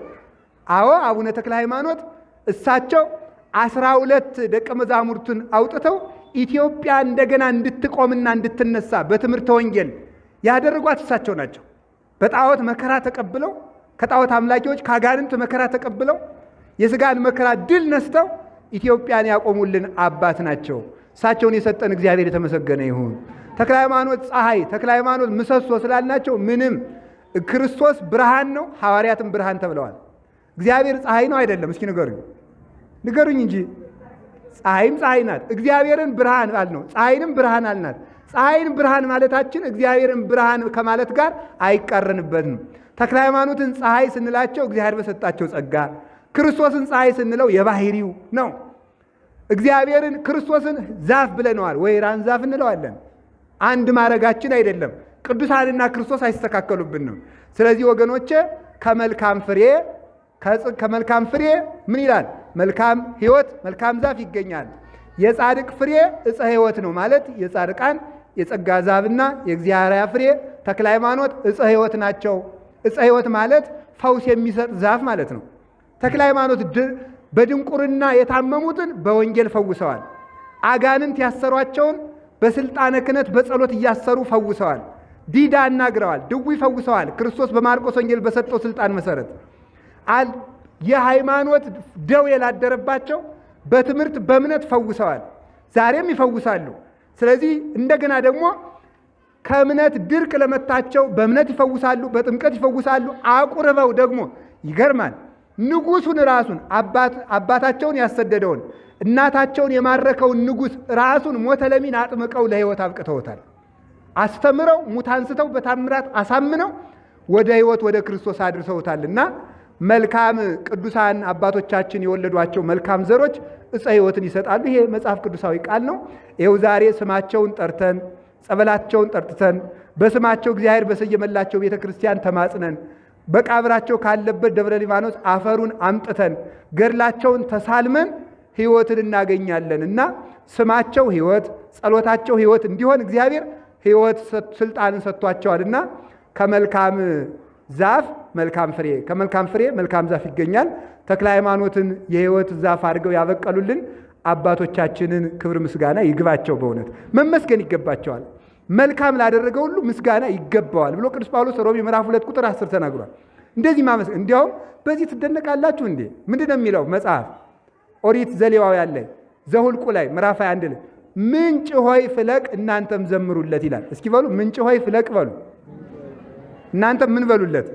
S1: አዎ አቡነ ተክለ ሃይማኖት እሳቸው 12 ደቀ መዛሙርቱን አውጥተው ኢትዮጵያ እንደገና እንድትቆምና እንድትነሳ በትምህርተ ወንጌል ያደረጓት እሳቸው ናቸው። በጣዖት መከራ ተቀብለው ከጣዖት አምላኪዎች ከአጋንንት መከራ ተቀብለው የስጋን መከራ ድል ነስተው ኢትዮጵያን ያቆሙልን አባት ናቸው። እሳቸውን የሰጠን እግዚአብሔር የተመሰገነ ይሁን። ተክለ ሃይማኖት ፀሐይ፣ ተክለ ሃይማኖት ምሰሶ ስላልናቸው ምንም ክርስቶስ ብርሃን ነው፣ ሐዋርያትም ብርሃን ተብለዋል። እግዚአብሔር ፀሐይ ነው አይደለም? እስኪ ንገሩኝ ንገሩኝ እንጂ። ፀሐይም ፀሐይ ናት። እግዚአብሔርን ብርሃን አልነው፣ ፀሐይንም ብርሃን አልናት። ፀሐይን ብርሃን ማለታችን እግዚአብሔርን ብርሃን ከማለት ጋር አይቃረንበትም። ተክለ ሃይማኖትን ፀሐይ ስንላቸው እግዚአብሔር በሰጣቸው ጸጋ፣ ክርስቶስን ፀሐይ ስንለው የባህሪው ነው። እግዚአብሔርን ክርስቶስን ዛፍ ብለነዋል፣ ወይራን ዛፍ እንለዋለን። አንድ ማድረጋችን አይደለም። ቅዱሳንና ክርስቶስ አይስተካከሉብንም። ስለዚህ ወገኖቼ ከመልካም ፍሬ ከመልካም ፍሬ ምን ይላል? መልካም ሕይወት መልካም ዛፍ ይገኛል። የጻድቅ ፍሬ ዕፀ ሕይወት ነው ማለት የጻድቃን የጸጋ ዛፍና የእግዚአብሔር ፍሬ ተክለ ሃይማኖት ዕፀ ሕይወት ናቸው። ዕፀ ሕይወት ማለት ፈውስ የሚሰጥ ዛፍ ማለት ነው። ተክለ ሃይማኖት በድንቁርና የታመሙትን በወንጌል ፈውሰዋል። አጋንንት ያሰሯቸውን በስልጣነ ክህነት በጸሎት እያሰሩ ፈውሰዋል። ዲዳ አናግረዋል። ድዊ ፈውሰዋል። ክርስቶስ በማርቆስ ወንጌል በሰጠው ስልጣን መሰረት የሃይማኖት ደዌ ላደረባቸው በትምህርት በእምነት ፈውሰዋል። ዛሬም ይፈውሳሉ። ስለዚህ እንደገና ደግሞ ከእምነት ድርቅ ለመታቸው በእምነት ይፈውሳሉ፣ በጥምቀት ይፈውሳሉ። አቁርበው ደግሞ ይገርማል። ንጉሱን ራሱን አባታቸውን ያሰደደውን እናታቸውን የማረከውን ንጉስ ራሱን ሞተለሚን አጥምቀው ለሕይወት አብቅተውታል። አስተምረው ሙት አንስተው በታምራት አሳምነው ወደ ሕይወት ወደ ክርስቶስ አድርሰውታልና መልካም ቅዱሳን አባቶቻችን የወለዷቸው መልካም ዘሮች ዕፀ ሕይወትን ይሰጣሉ። ይሄ መጽሐፍ ቅዱሳዊ ቃል ነው። ይኸው ዛሬ ስማቸውን ጠርተን ጸበላቸውን ጠርጥተን በስማቸው እግዚአብሔር በሰየመላቸው ቤተ ክርስቲያን ተማጽነን በቃብራቸው ካለበት ደብረ ሊባኖስ አፈሩን አምጥተን ገድላቸውን ተሳልመን ሕይወትን እናገኛለን እና ስማቸው ሕይወት ጸሎታቸው ሕይወት እንዲሆን እግዚአብሔር ሕይወት ስልጣንን ሰጥቷቸዋልና ከመልካም ዛፍ መልካም ፍሬ ከመልካም ፍሬ መልካም ዛፍ ይገኛል። ተክለ ሃይማኖትን የሕይወት ዛፍ አድርገው ያበቀሉልን አባቶቻችንን ክብር ምስጋና ይግባቸው። በእውነት መመስገን ይገባቸዋል። መልካም ላደረገ ሁሉ ምስጋና ይገባዋል ብሎ ቅዱስ ጳውሎስ ሮሜ ምዕራፍ 2 ቁጥር 10 ተናግሯል። እንደዚህ ማመስገን እንዲያውም በዚህ ትደነቃላችሁ እንዴ? ምንድን ነው የሚለው መጽሐፍ? ኦሪት ዘሌዋውያን ላይ ዘሁልቁ ላይ ምዕራፍ 21 ላይ ምንጭ ሆይ ፍለቅ እናንተም ዘምሩለት ይላል። እስኪ በሉ ምንጭ ሆይ ፍለቅ በሉ። እናንተም ምን በሉለት?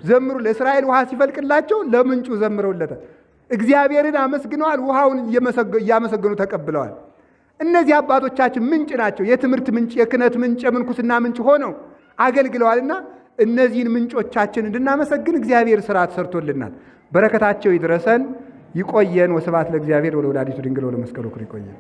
S1: ዘምሩለት። እስራኤል ውሃ ሲፈልቅላቸው ለምንጩ ዘምረውለታል። እግዚአብሔርን አመስግነዋል። ውሃውን እያመሰገኑ ተቀብለዋል። እነዚህ አባቶቻችን ምንጭ ናቸው። የትምህርት ምንጭ፣ የክህነት ምንጭ፣ የምንኩስና ምንጭ ሆነው አገልግለዋልና እነዚህን ምንጮቻችን እንድናመሰግን እግዚአብሔር ስርዓት ሰርቶልናል። በረከታቸው ይድረሰን፣ ይቆየን። ወስብሐት ለእግዚአብሔር ወለወላዲቱ ድንግል ወለመስቀሉ ክቡር። ይቆየን።